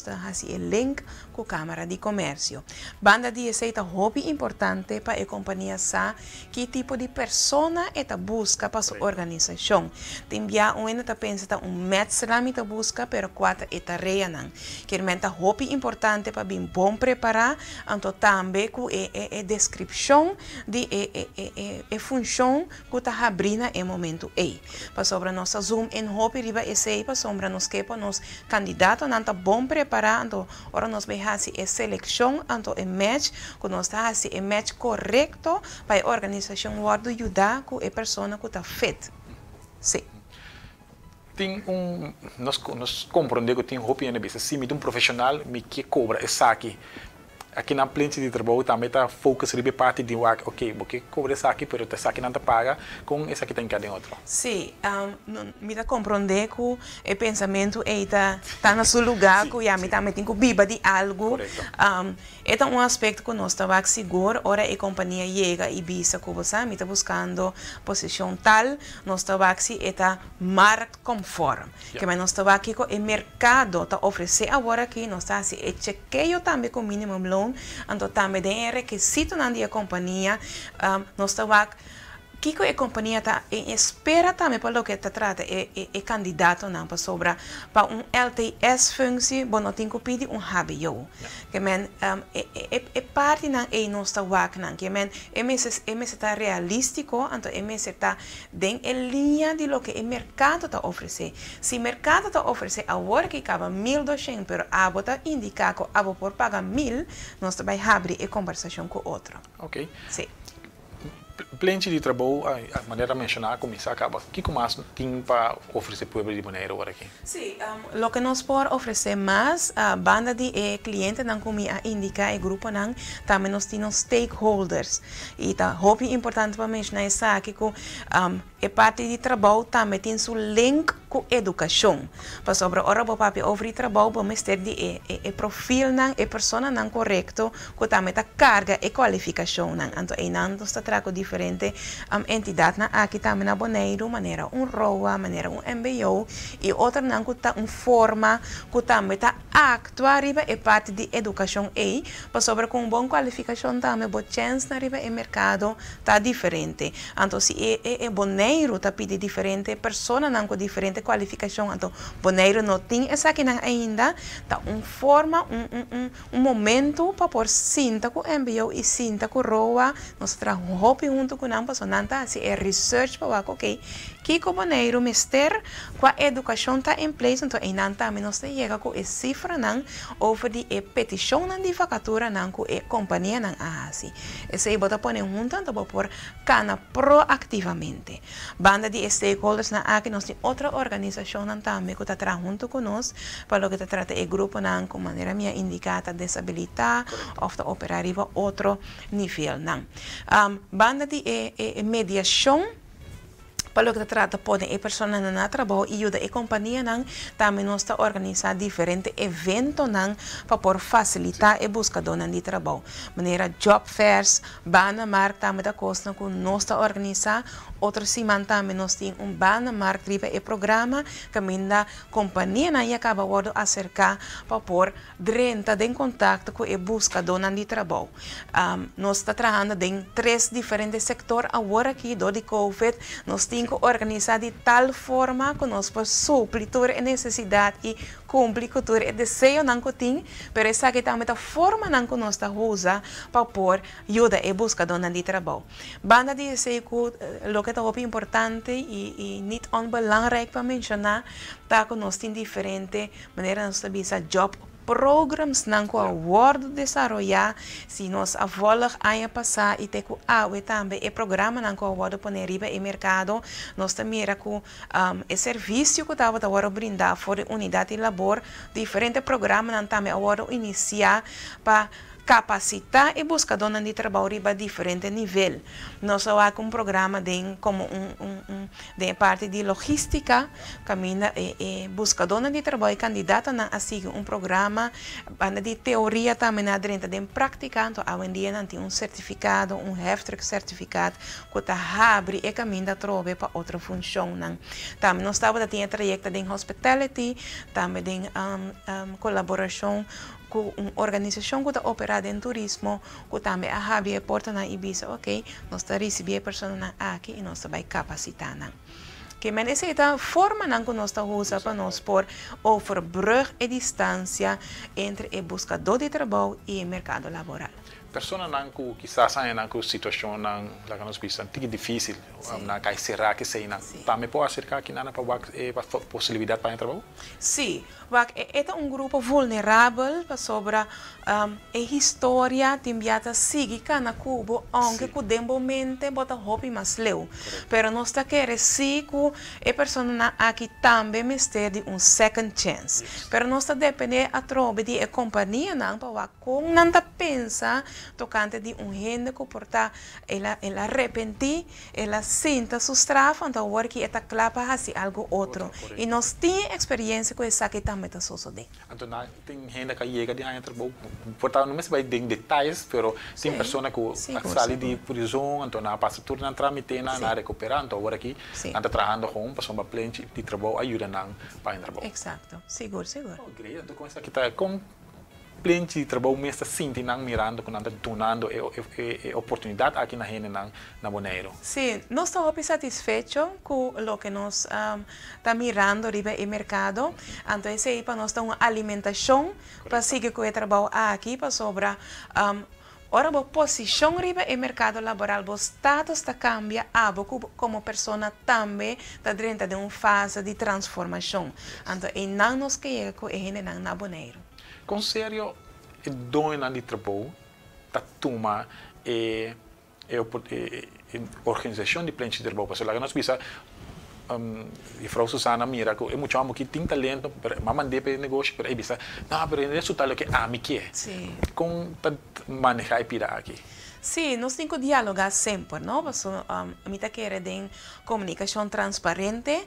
ta haci e link cu Camara di Comercio. Banda di esey ta hopi importante pa e compania sa ki tipo di persona e ta busca pa su organisacion. Tin bia un hende ta pensa ta un metselaar mi ta busca, pero cua ta e tareanan. Kiermen ta hopi importante pa bin bon prepara, anto tambe cu e descripcion di e funcion cu ta habri na e momento ey. Pasobra nos ta zoom in hopi riba esey, pasobra nos ke pa nos candidatonan ta bon prepara, anto ora nos bay haci e seleccion, anto e match, cu nos ta haci e match corecto pa e organisacion wordo yuda cu e persona cu ta fit. Si. Tin un nos comprende cu tin hopi hende bisa si mi un profesional, mi ke cobra esaki. Aki na Plenchi di Trabou tambe ta focus riba parti di wak, ok, bo ke cobra esaki, pero esaki nan ta paga, con esaki ta encaden otro. Si, mi ta comprende cu e pensamento ey ta na su lugar, cu ya mi tambe tin cu biba di algo. E ta un aspecto cu nos ta wak sigur ora e compania yega y bisa cu bo sa, mi ta buscando posicion tal, nos ta wak si e ta marktconform. Kiermen nos ta wak kico e mercado ta ofrece awor aki, nos ta haci e chequeo tambe cu minimum loan, anto tambe den e requisitonan di e compania, nos ta wak. Kiko e kompania ta en espera tambe pa loke ta trata e e kandidatonan pasobra pa un LTS functie bo no tin ku pidi un hbo. Ke men e e e partinan ei nos ta wak nan. Ke men e mester e mester ta realístiko anto e mester ta den e liña di loke e merkado ta ofresé. Si merkado ta ofresé awor ki kaba 1200 pero abo ta indiká ku abo por paga 1000, nos ta bai habri e kombersashon ku otro. Oké. Sí. Plenchi di trabou, manera menshoná a kuminsá kaba. Kiko mas tin pa ofresé pueblo di Boneiru ora aki? Sí, loke nos por ofresé mas, banda di e klientenan ku mi a indiká, e gruponan, tambe nos tin nos stakeholders. I ta hopi importante pa menshoná esaki ku e parti di trabou tambe tin su link ku edukashon. Pasobra ora bo papia over di trabou bo mester di e e profilnan, e personanan korekto ku tambe ta karga e kualifikashonnan. Anto einan nos ta traha ku diferente entidatnan aki tambe na Boneiru, manera un ROA, manera un mbo i otronan ku ta un forma ku tambe ta aktua riba e parti di edukashon ei, pasobra ku un bon kualifikashon tambe bo chènsnan riba e merkado ta diferente. Anto si e e Boneiru ta pidi diferente personanan ku diferente kualifikashon, anto Boneiru no tin esakinan ainda, ta un forma, un un un un momento pa por sinta ku mbo i sinta ku ROA, nos ta traha hopi huntu ku nan pasobra nan ta hasi e research pa wak oke kiko Boneiru mester, kua edukashon ta in place, anto einan tambe nos ta yega ku e sifranan over di e petishonnan di vakaturanan ku e kompanianan a hasi. Esei bo ta pone huntu anto bo por kana proaktivamente. Banda di e stakeholdersnan aki nos tin otro organisashonnan tambe ku ta traha huntu ku nos pa loke ta trata e gruponan ku manera mi a indiká ta desabilitá òf ta operá riba otro nivelnan. Banda di e mediashon pa loke ta trata pone e personanan na trabou i yuda e kompanianan, tambe nos ta organisá diferente eventonan pa por fasilitá e buskadónan di trabou, manera job fairs, Banenmarkt tambe ta kosnan ku nos ta organisá. Otro siman tambe nos tin un banenmarkt riba e programa kaminda kompanianan ya kaba wòrdu aserká pa por drenta den kontakto ku e buskadónan di trabou. Nos ta trahando den tres diferente sektor awor aki dor di covid. Nos tin ku organisá di tal forma ku nos por supli tur e nesesidat i Kumpli ku tur e deseonan ku tin, pero esaki tambe ta formanan ku nos ta usa pa por yuda e buskadónan di trabou. Banda di esei ku loke ta hopi importante i i nit onbelangrijk pa menshoná ta ku nos tin diferente manera nos ta bisa job programsnan ku a wòrdu desaroyá si nos a vòlg aña pasá i te ku awe tambe e programanan ku a wòrdu pone riba e merkado nos ta mira ku E servisio ku tabata wòrdu brindá for di Unidat di Labor, diferente programanan tambe a wòrdu inisiá pa kapasitá e buskadónan di trabou riba diferente nivel. Nos a wak un programa den komo un un un den e parti di logístika kaminda e e buskadónan di trabou e kandidatonan a sigui un programa banda di teoria tambe nan a drenta den práktika anto awendia nan tin un sertifikado un heftrucksertifikaat ku ta habri e kaminda atrobe pa otro funshonnan. Tambe nos tabata tin e trayekto den hospitality, tambe den kolaborashon ku un organisashon ku ta operá den turismo ku tambe a habri e portanan i bisa oke, nos ta risibí e personanan aki i nos ta bai kapasitá nan. Ke men esei ta formanan ku nos ta usa pa nos por overbrug e distansia entre e buskadó di trabou i e merkado laboral. Personanan ku kisas haña nan ku situashonnan, laga nos bisa, tiki difísil, nan kai será keseinan, tambe por aserká kinan pa wak e posibilidat pa haña trabou? Sí, wak e ta un grupo vulnerabel pasobra e historia tin bia ta sigui kana ku bo ounke ku den bo mente bo ta hopi mas leu. Pero nos ta kere sí ku e personanan aki tambe mester di un second chance. Pero nos ta dependé atrobe di e kompanianan pa wak Kon nan ta pensa tokante di un hende ku por ta el a el a repentí, el a sinta su straf, anto awor ki e ta kla pa hasi algu otro. I nos tin e eksperiencia ku esaki tambe ta sosodé. Anto nan tin hende ku a yega di haña trabou, por ta no mester bai den detayes, pero tin persona ku a sali di prizon, anto nan a pasa tur nan tramitenan, nan a rekuperá, anto awor aki nan ta trahando gewoon pasobra plenchi di trabou a yuda nan pa haña trabou. Eksakto, sigur, sigur. Great, anto kon esaki ta, kon. Plenchi di trabou mes ta sinti nan mirando ku nan ta dunando e e oportunidat aki na hendenan na Boneiru. Sí, nos ta hopi satisfecho ku loke nos ta mirando riba e merkado. Anto esei pa nos ta un alimentashon pa sigui ku e trabou aki pasobra ora bo posishon riba e merkado laboral, bo status ta kambia, abo ku komo persona tambe ta drenta den un fase di transformashon. Anto einan nos ke yega ku e hendenan na Boneiru. Kon serio e doñonan di trabou ta tuma e e organisashon di plenchi di trabou? Pasobra laga nos bisa, Juffrouw Susana mira ku e mucha hòmber aki tin talento, pero m'a mand'é pa e negoshi, pero e bisa, No, pero e no resulta loke ami ke. Kon ta manehá e pida aki? Sí, nos tin ku dialogá semper, no? Pasobra mi ta kere den komunikashon transparente.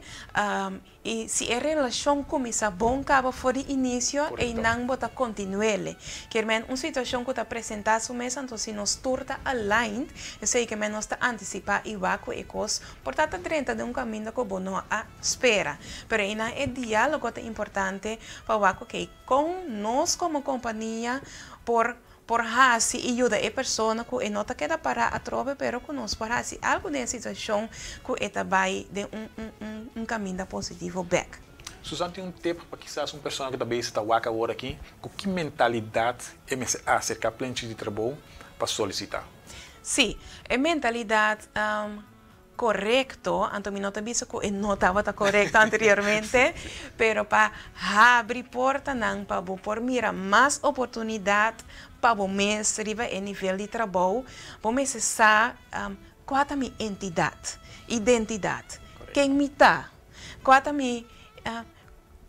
I si e relashon kuminsá bon kaba for di inisio, einan bo ta kontinu'é. Kier men un situashon ku ta presentá su mes, anto si nos tur ta aligned, esei ke men nos ta antisipá i wak ku e kos por ta ta drenta den un kaminda ku bo no a spera. Pero einan e diálogo ta importante pa wak, okey, kon nos komo kompania por por hasi i yuda e persona ku e no ta keda pará atrobe pero ku nos por hasi algu den e situashon ku e ta bai den un un un kaminda positivo bèk. Susan tin un tip pa kisas un persona ku ta bezig ta wak awor aki ku ki mentalidat e mester aserká plenchi di trabou pa solisitá? Sí, e mentalidat korekto, anto mi no ta bisa ku e no tabata korekto anteriormente, pero pa habri portanan pa bo por mira mas oportunidat pa bo mes riba e nivel di trabou, bo mester sa kua ta mi entidat, identidat, ken mi ta, kua ta mi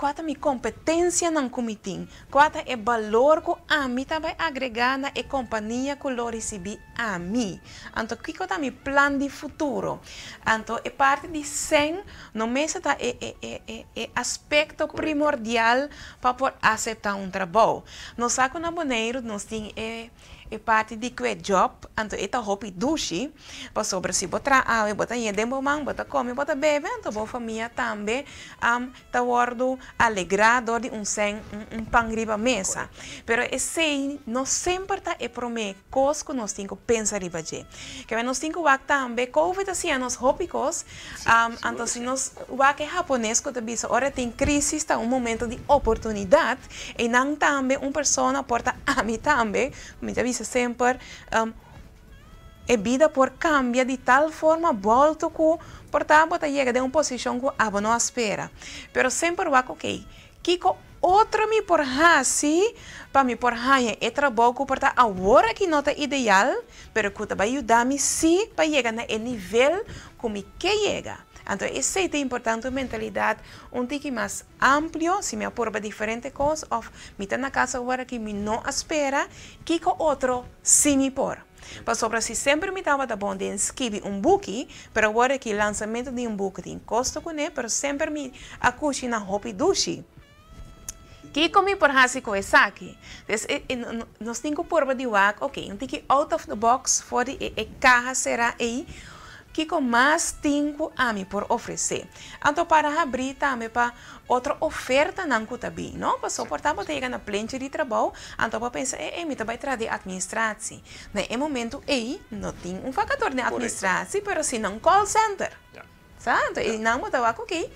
Kua ta mi kompetensianan ku mi tin? Kua ta e balor ku ami ta bai agregá na e kompania ku lo risibí ami? Anto kiko ta mi plan di futuro? Anto e parti di sèn no mester ta e e e e e aspekto primordial pa por aseptá un trabou. Nos sa ku na Boneiru nos tin e E parti di kue job, anto e ta hopi dushi, pasobra si bo traha awe bo ta ñe den bo man, bo ta kome, bo ta bebe, anto bo famia tambe ta wòrdu alegrá dor di un sèn, un pan riba mesa. Pero esei no semper ta e promé kos ku nos tin ku pensa riba dje. Keme nos tin ku wak tambe, Covid a siña nos hopi kos, anto si nos wak e hapones ku ta bisa ora tin krísis ta un momento di oportunidat, Einan tambe un persona por ta ami tambe, mi ta bisa semper, e bida por cambia di tal forma bolto cu por ta bo ta yega den un posicion cu abo no a spera. Pero semper wak ok, kico otro mi por haci pa mi por haña e trabou cu por ta awor aki no ta ideal, pero cu ta bay yuda mi si pa yega na e nivel cu mi ke yega. Anto esey ta importante un mentalidad un tiki mas amplio, si mi a purba diferente kos òf mi ta na kas awor aki mi no a spera kiko otro si mi por. Pasobra si semper mi tabata bon den skibi un buki, pero awor aki lansamentu di un buki tin kosto kuné, pero semper mi a kushina hopi dushi. Kiko mi por hasi ku esaki? Des nos tin ku purba di wak, ok, un tiki out of the box for di e kaha será ei, Kiko mas tin ku ami por ofresé? Anto para habrí tambe pa otro ofertanan ku ta bin, no? Pasobra por ta bo ta yega na plenchi di trabou, anto bo a pensa, e, e, mi ta bai traha di atministratie. Na e momentu ei, no tin un vakador den atministratie, pero si na un call center. Sa? Anto einan bo ta wak, oké,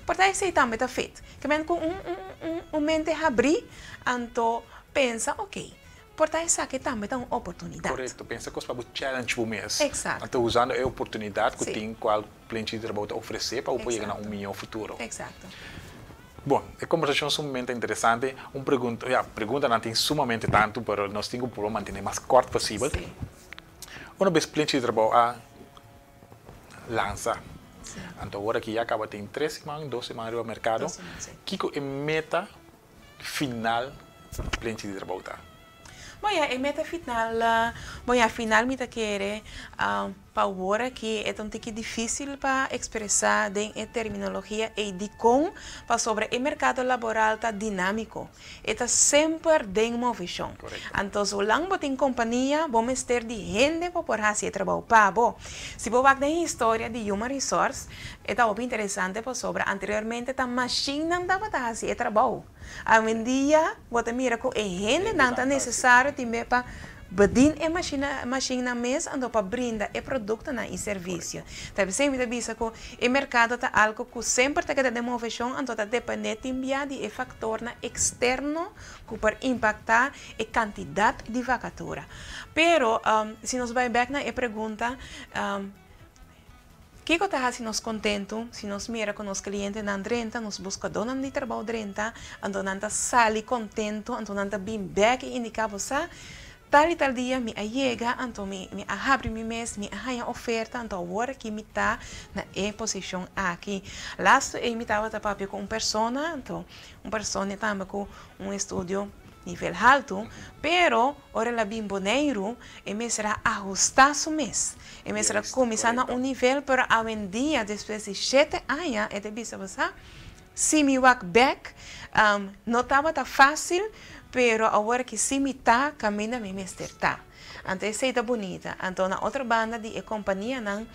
por ta esei tambe ta fit. Ke men ku un, un, un, un mente habrí, anto pensa, oké, Por ta esaki tambe ta un oportunidat. Korekto, pensa kos pa bo challenge bo mes. Eksakto. Anto usando e oportunidat ku tin kual Plenchi di Trabou ta ofresé pa bo por yega na un mihó futuro. Eksakto. Bon, e kombersashon sumamente interesante. Un pregunta, ya, preguntanan tin sumamente tantu, pero nos tin ku purba mantené mas kòrt posibel. Una bes Plenchi di Trabou a lansa, anto awor aki ya kaba tin tres siman, dos siman riba merkado, kiko e meta final plenchi di trabou ta? Bon ya, e meta final, bon ya, final mi ta kere pa awor aki e ta un tiki dificil pa expresa den e terminologia ey dicon, pasobra e mercado laboral ta dinamico, e ta semper den movecion. Anto zolang bo tin compania bo mester di hende pa por haci e trabou pa bo. Si bo wak den historia di human resource, E ta hopi interesante pasobra anteriormente ta mashinnan tabata hasi e trabou. Awendia bo ta mira ku e hendenan ta nesesario tin be pa bedien e mashina mashinnan mes anto pa brinda e produktonan i servisio. Ta p'esei mi ta bisa ku e merkado ta algu ku semper ta keda den moveshon anto ta dependé tin bia di e faktornan eksterno ku por impaktá e kantidat di vakatura. Pero si nos bai bèk na e pregunta, Kiko ta hasi nos kontentu si nos mira ku nos klientenan drenta, nos buskadónan di trabou drenta, anto nan ta sali kontentu, anto nan ta bin bèk i indiká bo sa, tal i tal dia mi a yega, anto mi mi a habri mi mes, mi a haña oferta, anto awor aki mi ta na e posishon aki. Lastu ei mi tabata papia ku un persona, anto un persona tambe ku un estudio nivel haltu, pero ora el a bin Boneiru e mester a ahustá su mes. E mester a kuminsá na un nivel, pero awendia despues di shete aña e ta bisa bo sa, si mi wak bèk, no tabata fásil, pero awor ki si mi ta kaminda mi mester ta. Anto esei ta bunita. Anto na otro banda di e kompanianan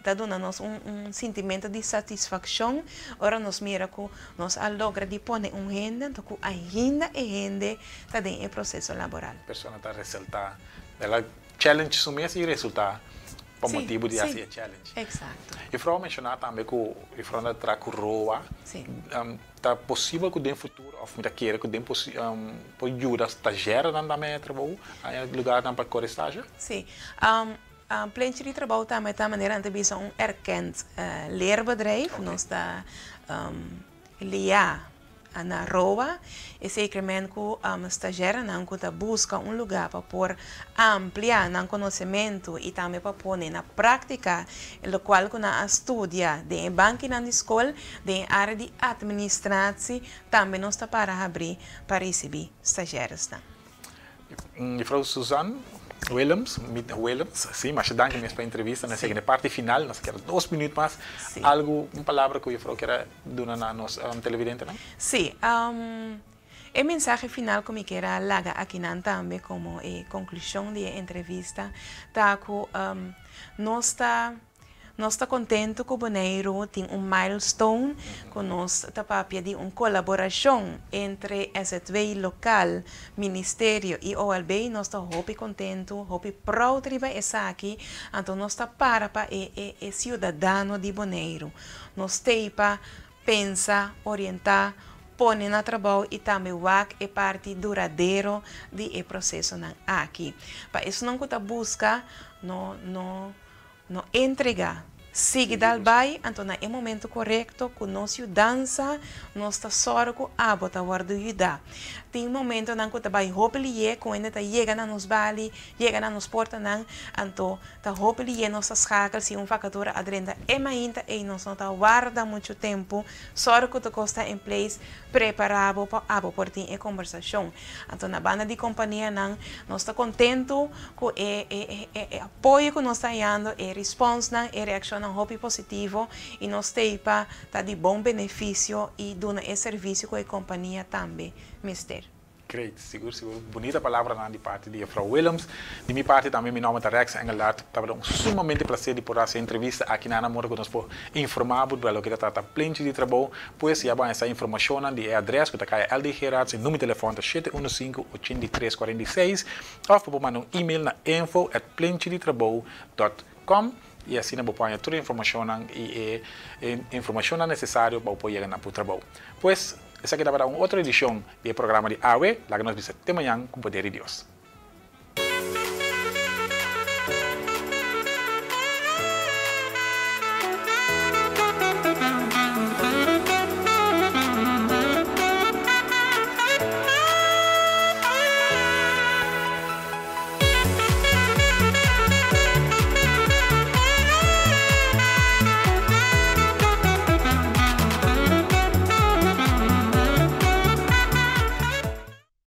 ta duna nos un un sintimentu di satisfakshon ora nos mira ku nos a logra di pone un hende anto ku ainda e hende ta den e proseso laboral. Persona ta resaltá el a challenge su mes i resultá pa motibu di hasi e challenge. Exacto. Juffrouw a menshoná tambe ku juffrouw ta traha ku roa. Ta posibel ku den futuro òf mi ta kere ku den por yuda stazjèrenan tambe haña trabou, haña lugarnan pa kore stazje? Sí. Plenchi di trabou tambe ta manera nan ta bisa un erkend leerbedrijf. Nos ta liá na roa. Esei kre men ku stazjèrenan ku ta buska un lugá pa por amplia nan konosementu i tambe pa pone na práktika lokual ku nan a studia den e bankinan di skol, den e área di atministratie tambe nos ta para habrí pa risibí stazjèresnan. Juffrouw Suzanne Willems, Willems, si, masha danki mes pa entrevista. Na siguiente parti final, nos a keda dos minuut mas. Algu, un palabra ku juffrouw kier a duna na nos televidentenan? Si, e mensahe final ku mi kier a laga akinan tambe komo e konklushon di e entrevista ta ku nos ta Nos ta kontentu ku Boneiru tin un milestone ku nos ta papia di un kolaborashon entre SZW lokal, Ministerio i OLB. Nos ta hopi kontentu, hopi proud riba esaki, anto nos ta para pa e e e siudadano di Boneiru. Nos t'ei pa pensa, orientá, pone na trabou i tambe wak e parti duradero di e prosesonan aki. Pa esunnan ku ta buska no no No entrega. Sigui dal bai, anto na e momento korekto ku nos yudansa nos ta sòru ku abo ta wòrdu yudá. Tin momentonan ku ta bai hopi lié ku hende ta yega na nos bali, yega na nos portanan, anto ta hopi lié nos ta schakel si un vakatura a drenta e mainta ei nos no ta warda muchu tempu, sòru ku tur kos ta in place, Prepará bo pa abo por tin e kombersashon. Anto na banda di kompanianan nos ta kontentu ku e e apoyo ku nos ta hañando, e responsnan, e reakshonnan hopi positivo i nos t'ei pa ta di bon benefisio i duna e servisio ku e kompania tambe mester. Great, sigur sigur. Bunita palabranan di parti di Juffrouw Willems. Di mi parti tambe mi nomber ta Rex Engelhardt. Tabata un sumamente placer di por haci e entrevista aki na Ana Mora cu nos por informa bo riba loke ta trata plenchi di trabou. Pues ya bo haña sa informacionnan di e adres cu ta caya LD Gerards e numero di telefon ta shete uno sinku ochenta i tres kuarenta i seis of bo por manda un email na info at plenchiditrabou dot com y asina bo por haña tur e informacionnan y e informacionnan necesario pa bo por yega na bo trabou. Pues esaki tabata un otro edicion di e programa di awe. Laga nos bisa te mañan cu poder di Dios.